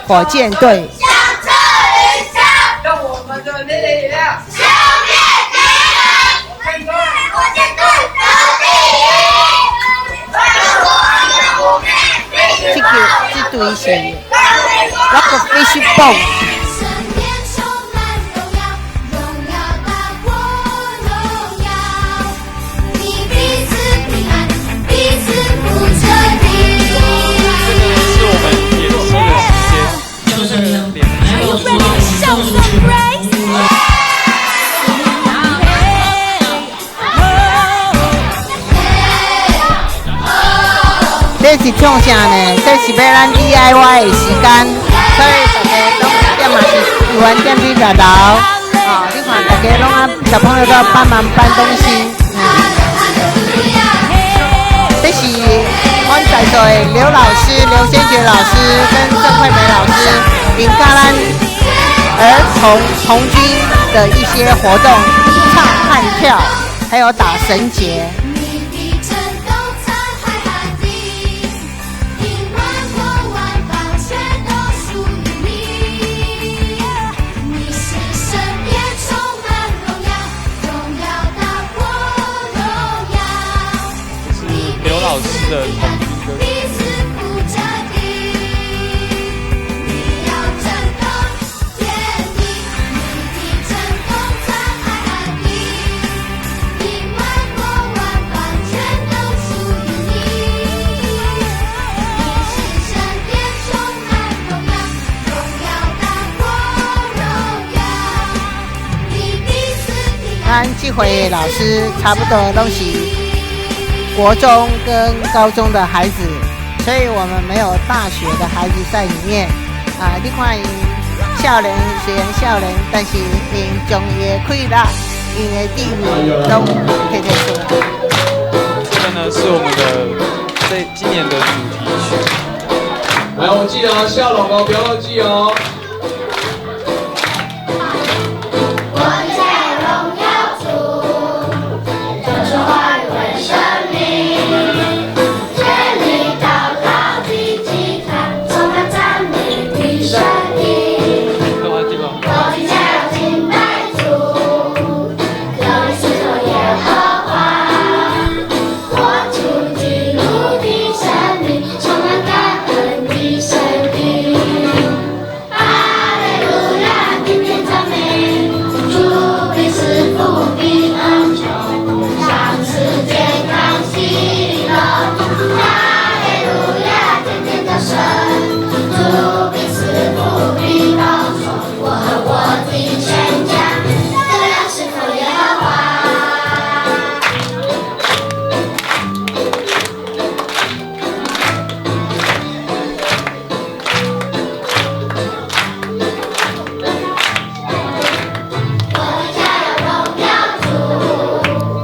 火箭隊。這隊是 Rock Fish Bone。這個是我們演戲的時間，這是創啥呢？這是欲咱 DIY 的時間，所以大家攏踮嘛是猶原踮佇六樓，哦，你看大家攏啊，小朋友都幫忙搬東西。這是阮在座的劉老師、劉先覺老師跟鄭惠美老師，𪜶教咱兒童童軍的一些活動，唱和跳，還有打繩結。老師的童軍歌。咱這回老師差不多攏是國中跟高中的孩子，所以我們沒有大學的孩子在裡面。啊，你看少年雖然少年，但是𪜶將伊的氣力、𪜶的智慧攏提提出來。這個呢是我們的這今年的主題曲。來，我記得哦，笑容哦，不要忘記哦。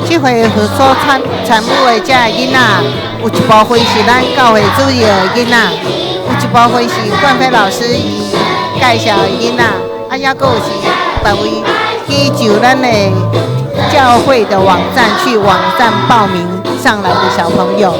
這回所參與的這个囡仔，有一部分是咱教會主日的囡仔，有一部分是冠飛老師伊介紹的囡仔，啊，猶閣有是別位去就咱的教會的網站去網站報名上來的小朋友。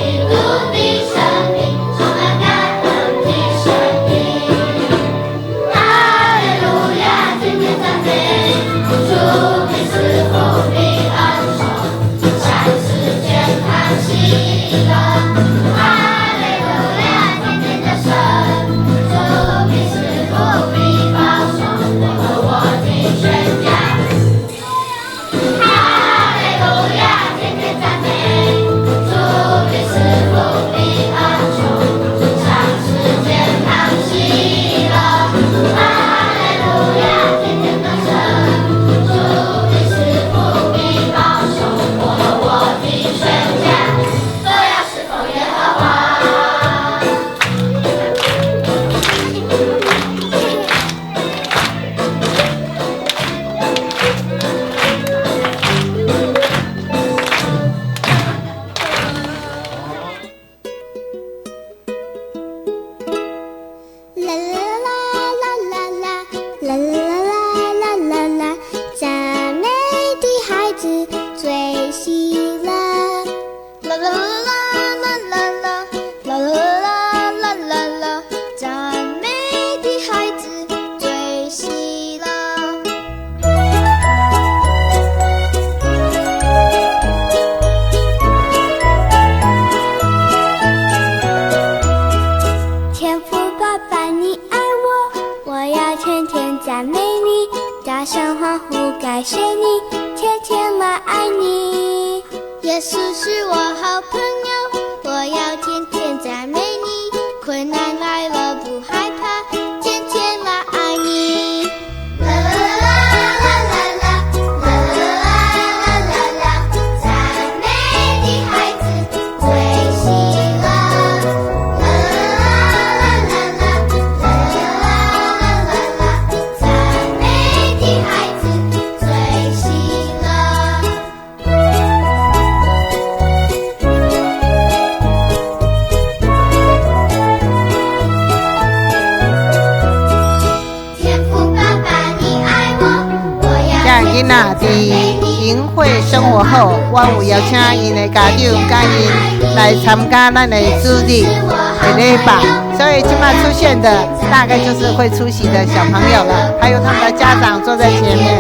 囡仔佇營會生活後，我有邀請𪜶的家長佮𪜶來參加咱的主日的禮拜，所以這擺出現的大概就是會出席的小朋友了，還有他們的家長坐在前面。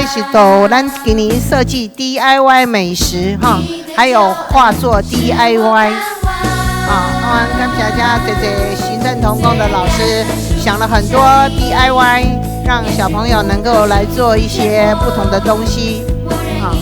這是都咱今年設計 DIY 美食哈，還有畫作 DIY 啊，我感謝遮濟濟行政同工的老師想了很多 DIY，讓小朋友能夠來做一些不同的東西啊。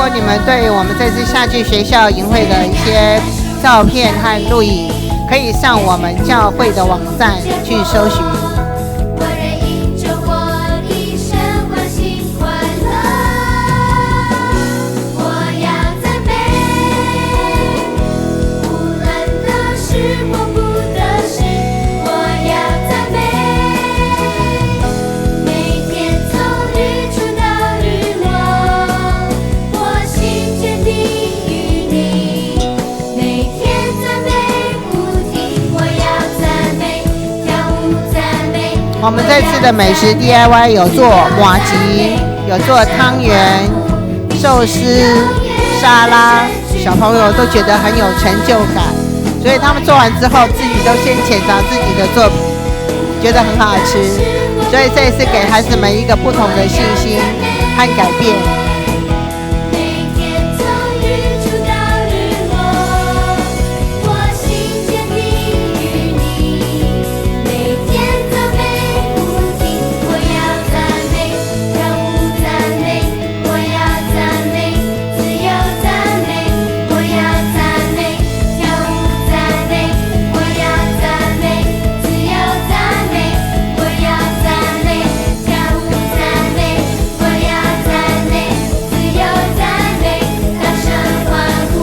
果你們對我們這次夏季學校營會的一些照片和錄影，可以上我們教會的網站去搜尋。我願因着我的神歡喜快樂，我要讚美，無論得時或不得時，我要讚美。每天從日出到日落，我心堅定於你。每天讚美不停，我要讚美，跳舞讚美。我們這次的美食 DIY 有做麻糬，有做湯圓、壽司、沙拉，小朋友都覺得很有成就感，所以他們做完之後自己都先淺嘗自己的作品，覺得很好吃，所以這一次給孩子們一個不同的信心和改變。每天從日出到日落，我心堅定於你。每天讚美不停，我要讚美，跳舞讚美，我要讚美，自由讚美，我要讚美，跳舞讚美，我要讚美，自由讚美，我要讚美，跳舞讚美，我要讚美，自由讚美，大聲歡呼，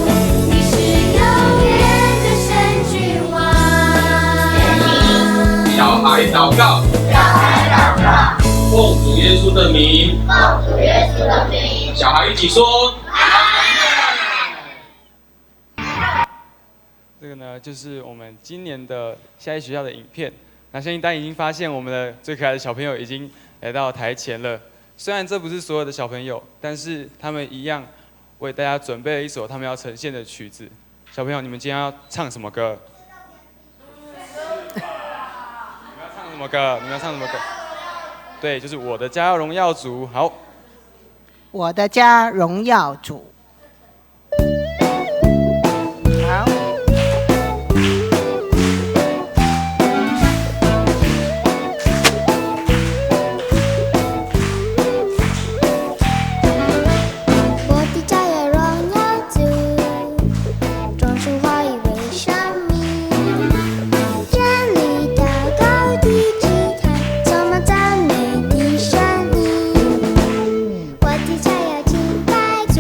你是永遠的神君王。小孩禱告，奉主耶穌的名，奉主耶穌的名，小孩一起說。這個呢，就是我們今年的夏季學校的影片。那相信大家已經發現，我們的最可愛的小朋友已經來到台前了。雖然這不是所有的小朋友，但是他們一樣為大家準備了一首他們要呈現的曲子。小朋友，你們今天要唱什麼歌？你們要唱什麼歌？你們要唱什麼歌？對，就是我的家榮耀主。好，我的家榮耀主。好。我的家要榮耀主，眾生華以為生命，真理禱告的祭壇，充滿讚美的聲音。我的家要敬拜主，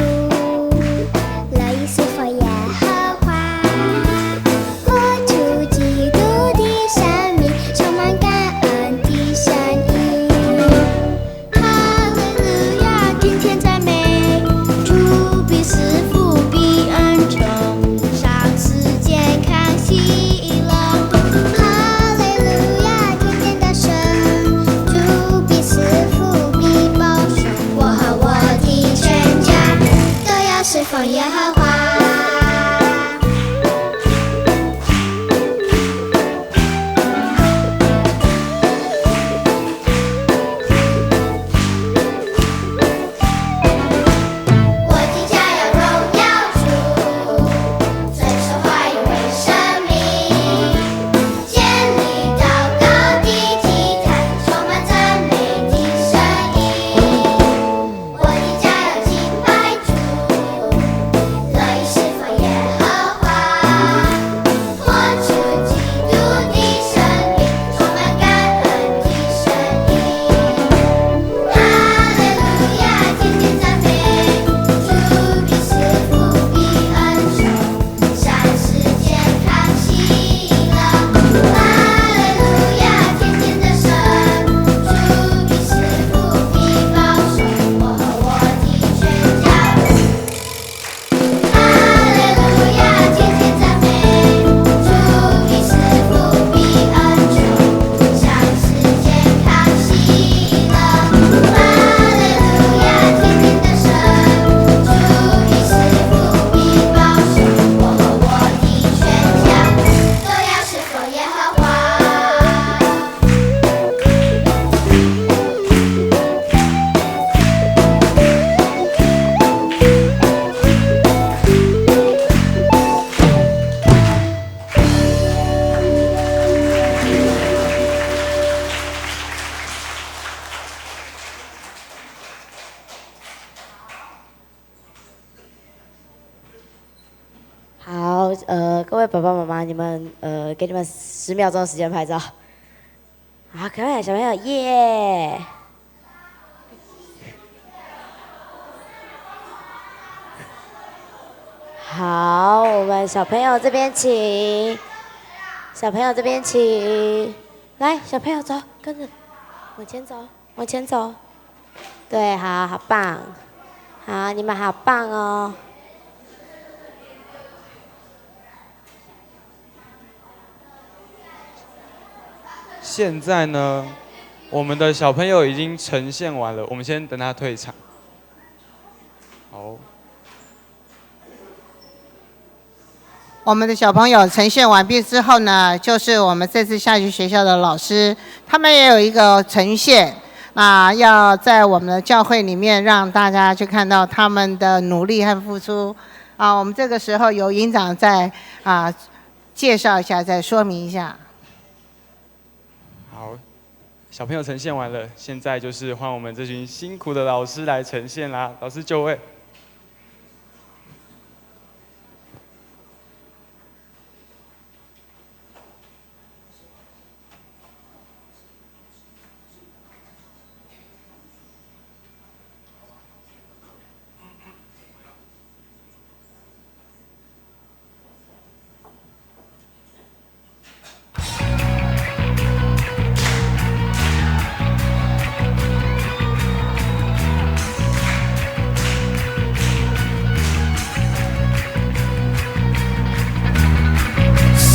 好，各位爸爸妈妈，你們給你們10秒鐘的時間拍照。好，可愛小朋友，耶！好，我們小朋友這邊請，小朋友這邊請，來，小朋友走，跟着往前走，往前走。對，好好棒，好，你們好棒哦。現在呢，我們的小朋友已經呈現完了，我們先等他退場。好，我們的小朋友呈現完畢之後呢，就是我們這次下去學校的老師，他們也有一個呈現，那要在我們的教會裡面讓大家去看到他們的努力和付出。啊，我們這個時候由營長再介紹一下，再說明一下。好，小朋友呈現完了，現在就是換我們這群辛苦的老師來呈現啦。老師就位。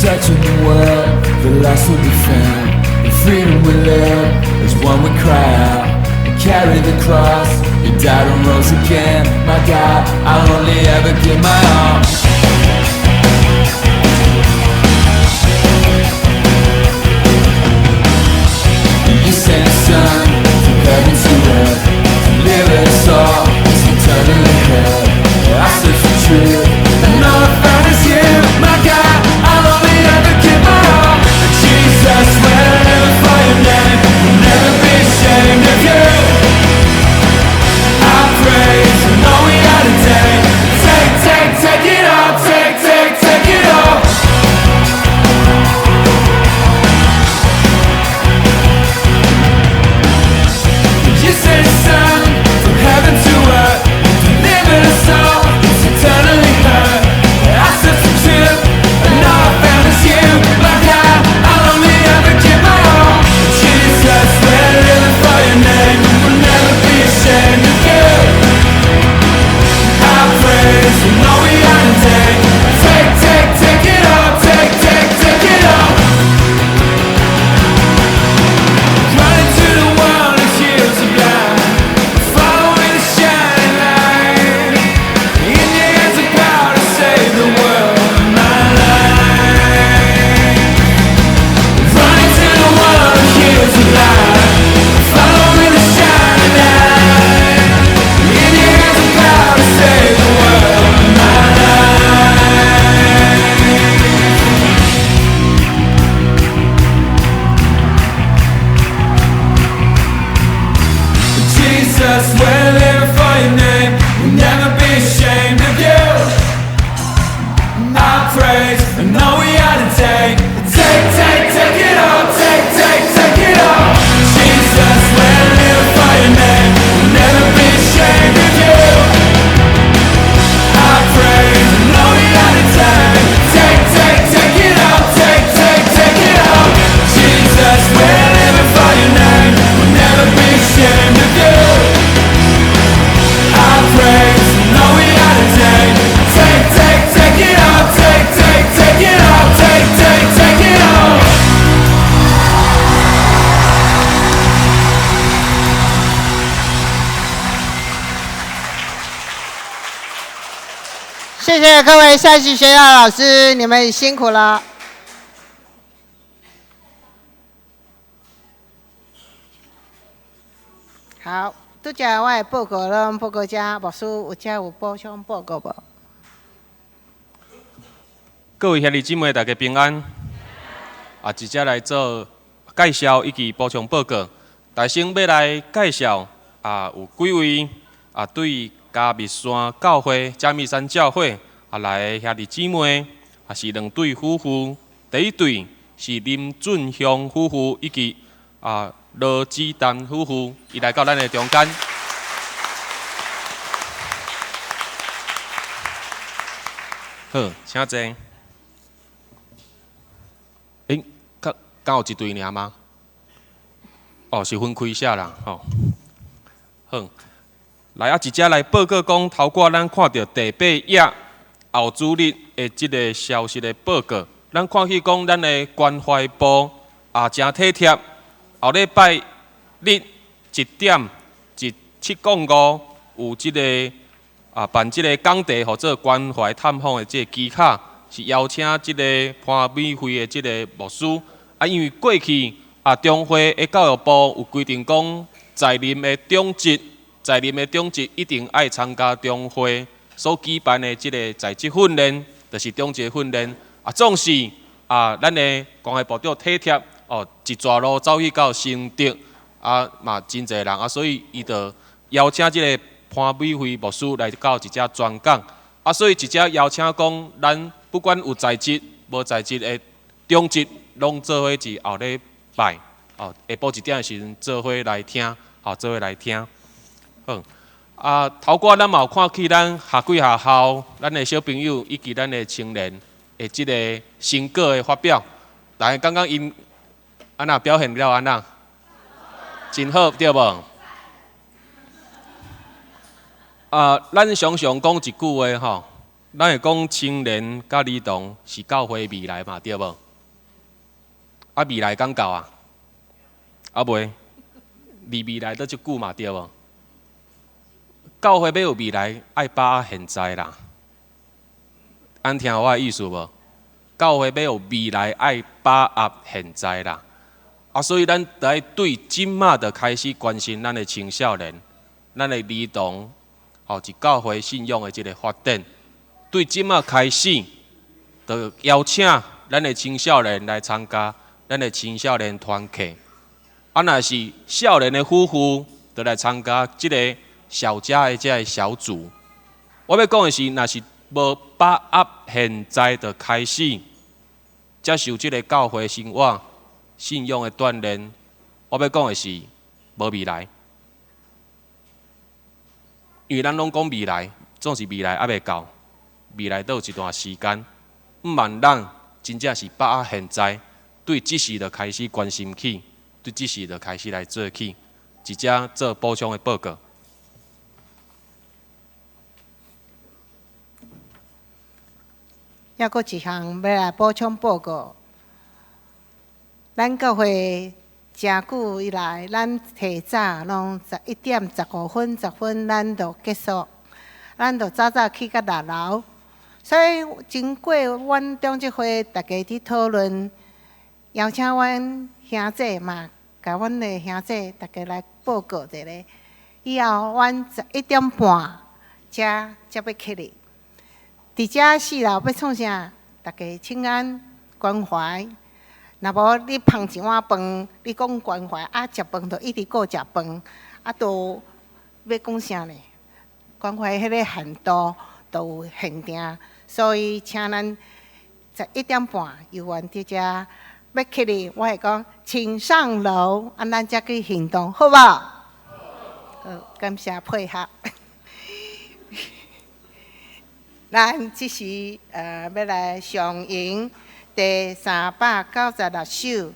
Searching the world, the lost will be found. The freedom we live is one we cry out. And carry the cross, you died and rose again. My God, I'll only ever give my all. You sent a son from heaven to earth to live us all, it's eternally hell. I search for truth, and all I found is you, my God. I'll only ever give my all. Jesus, we'll live for your name, we'll never be ashamed of you. I praise and all we are today. Take, take, take it all, take, take, take it all. You sent your son from heaven to earth to deliver us all. It's eternally hurt. I search for truth, and all I found is you, my God. I'll only ever give my all. Jesus, we're living for your name. We'll never be ashamed of you. I praise and all we are today. Take, take, take it all. Take, take, take it all. Running to the one who heals the blind, following the shining light. In your hands the power to save the world, my life. Running to the one who heals the blind, following the shining light. In your hands the power to save the world, my life. Jesus, we're living for your name. We'll never be ashamed of you. I praise and all we are today. Take, take, take it all. Take, take, take it all. Jesus, we're living for your name. We'll never be ashamed of you. I praise and all we are today. Take, take, take it all. Take, take, take it all. Jesus, we're living for your name. We'll never be ashamed of you. I praise and all we are today. Take, take, take it all. Take, take, take it all. Take, take, take it all. 謝謝各位下級學校的老師，你們辛苦了。好，拄才我的報告攏報告這，牧師有遮有補充報告無？各位兄弟姊妹，大家平安。啊，直接來做介紹以及補充報告。大先欲來介紹啊，有幾位啊對嘉密山教會、嘉密山教會啊來的兄弟姊妹，也是兩對夫婦。第一對是林俊雄夫婦以及羅子丹夫婦，伊來到咱的中間。好，請坐。欸，敢敢有一對爾嗎？哦，是分開寫啦，吼。好，來啊，一隻來報告講，頭拄咱看著第八頁後主日的這个消息的報告，咱看去講咱的關懷部也誠體貼。後禮拜日1點1705有這个辦這个講題，號做關懷探訪的這个機卡，是邀請這个潘美惠的這个牧師。啊，因為過去中會的教育部有規定講，在任的長執，在任的長執一定愛參加中會所舉辦的這个在職訓練，就是長執訓練。啊，總是咱的關懷部長體貼哦，一逝路走去到新竹，啊嘛真濟人啊，所以伊就邀請這个潘美惠牧師來到一隻專講。啊，所以一隻邀請講，咱不管有在職無在職的長執，攏做伙佇後禮拜哦，下晡1點的時陣做伙來聽，吼，做伙來聽。好，啊，頭拄咱嘛有看起咱下幾學校，咱的小朋友以及咱的青年的這个成果的發表，大家感覺𪜶按怎表現了按怎？真好，對無？啊，咱常常講一句話吼，咱會講青年佮兒童是教會未來嘛，對無？啊，未來敢到啊？啊袂，離未來閣足久嘛，對無？教會欲有未來，愛把握現在啦。按聽我的意思無？教會欲有未來，愛把握現在啦。啊，所以咱著愛對這馬就開始關心咱的青少年、咱的兒童，吼，佇教會信仰的這个發展。對這馬開始，就邀請咱的青少年來參加咱的青少年團契。啊，若是少年的夫婦，就來參加這个小家的這个小組。我欲講的是，若是無把握現在就開始接受這个教會生活、信仰的鍛鍊，我欲講的是無未來。因為咱攏講未來，總是未來猶未到，未來閣有一段時間。毋茫咱真正是把握現在，對這時就開始關心起，對這時就開始來做起，一隻做補充的報告。猶閣一項欲來補充報告。咱教會誠久以來，咱提早攏11點15分、10分，咱就結束，咱就早早去到六樓。所以經過阮長執會逐家佇討論，邀請阮兄姐嘛，共阮的兄姐逐家來報告一下。以後阮11點半才才欲起來。佇遮四樓欲創啥？逐家請安關懷。若無你捧一碗飯，你講關懷啊，食飯就一直顧食飯，啊，都欲講啥呢？關懷彼个限度都有限定，所以請咱11點半猶原佇遮欲起來，我會講請上樓，啊，咱才去行動，好無？好，感謝配合。咱這時欲來上演第396首《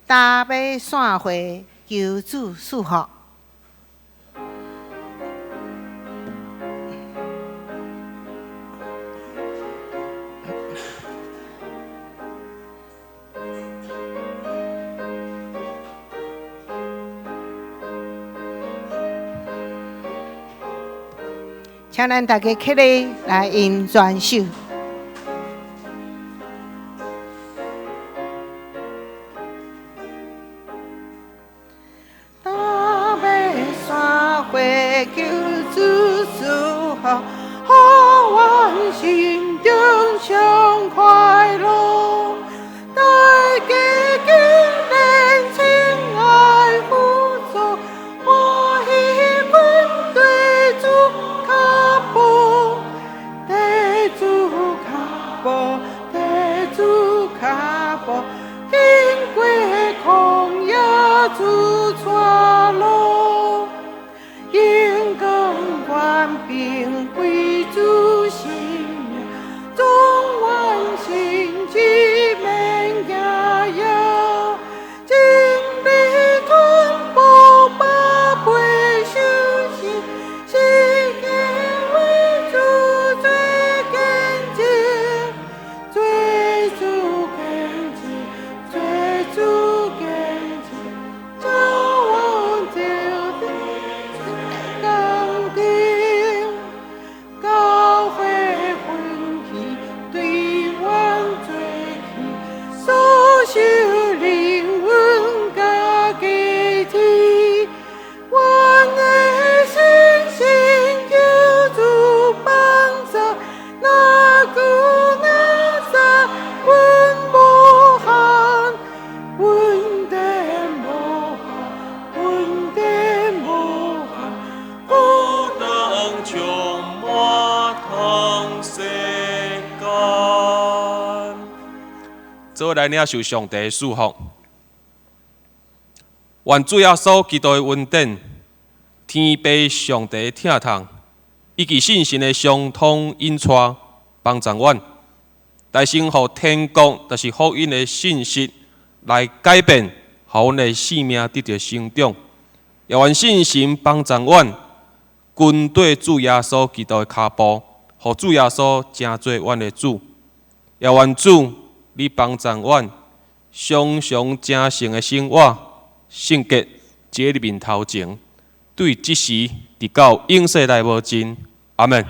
大馬散會求主賜福》。請咱大家起立來吟全首。大馬散會求主賜福，予阮心中上快樂。大家堅定親愛輔助，歡喜阮對主跤步，對主跤步，對做伙來領受上帝的祝福。願主耶穌基督的恩典、天父上帝的疼痛，以及聖神的相通引帶，幫助阮，大聲予天國，就是福音的信息來改變，予阮的生命得著成長。也願聖神幫助阮，跟綴主耶穌基督的跤步，予主耶穌成做阮的主。也願主你幫助阮，常常誠誠的生活，聖潔，坐佇面頭前，對這時直到永世來無盡。阿們。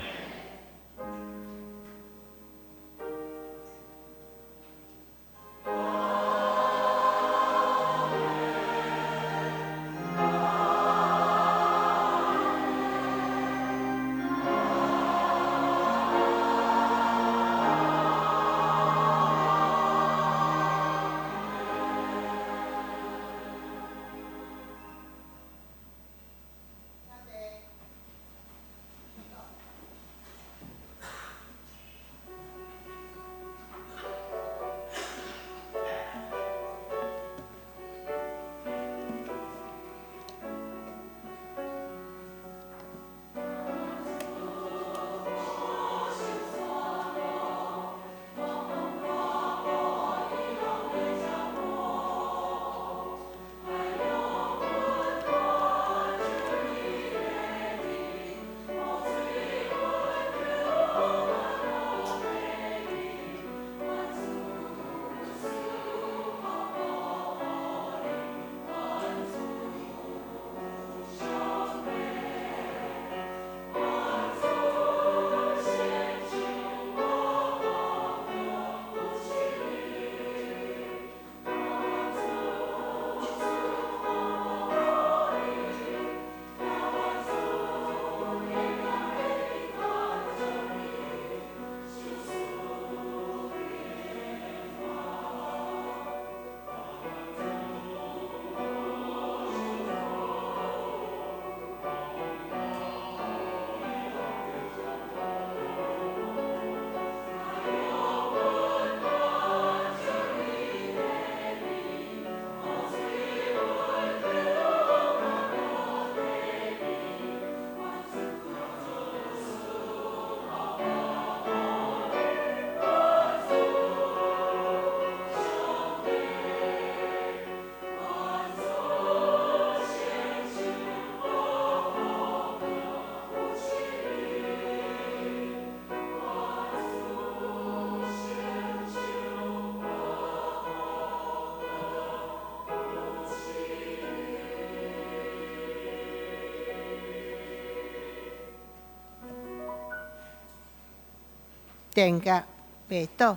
電甲袂倒。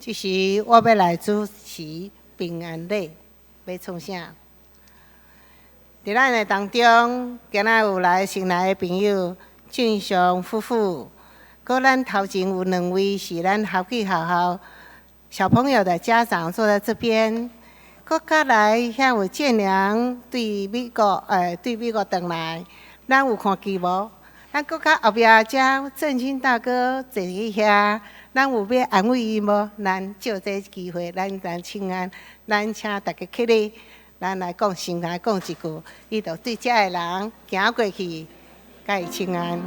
這時我欲來主持平安禮，欲創啥？佇咱的當中，今仔有來新來的朋友俊雄夫婦，閣咱頭前有兩位是咱合記學校小朋友的家長坐在這邊，閣過來遐有建良對美國，對美國轉來，咱有看見無？咱閣較後壁遮振興大哥坐佇遐，咱有欲安慰伊無？咱借這機會，咱來請安，咱請大家起立，咱來講，先來講一句，伊就對遮的人行過去，共伊請安。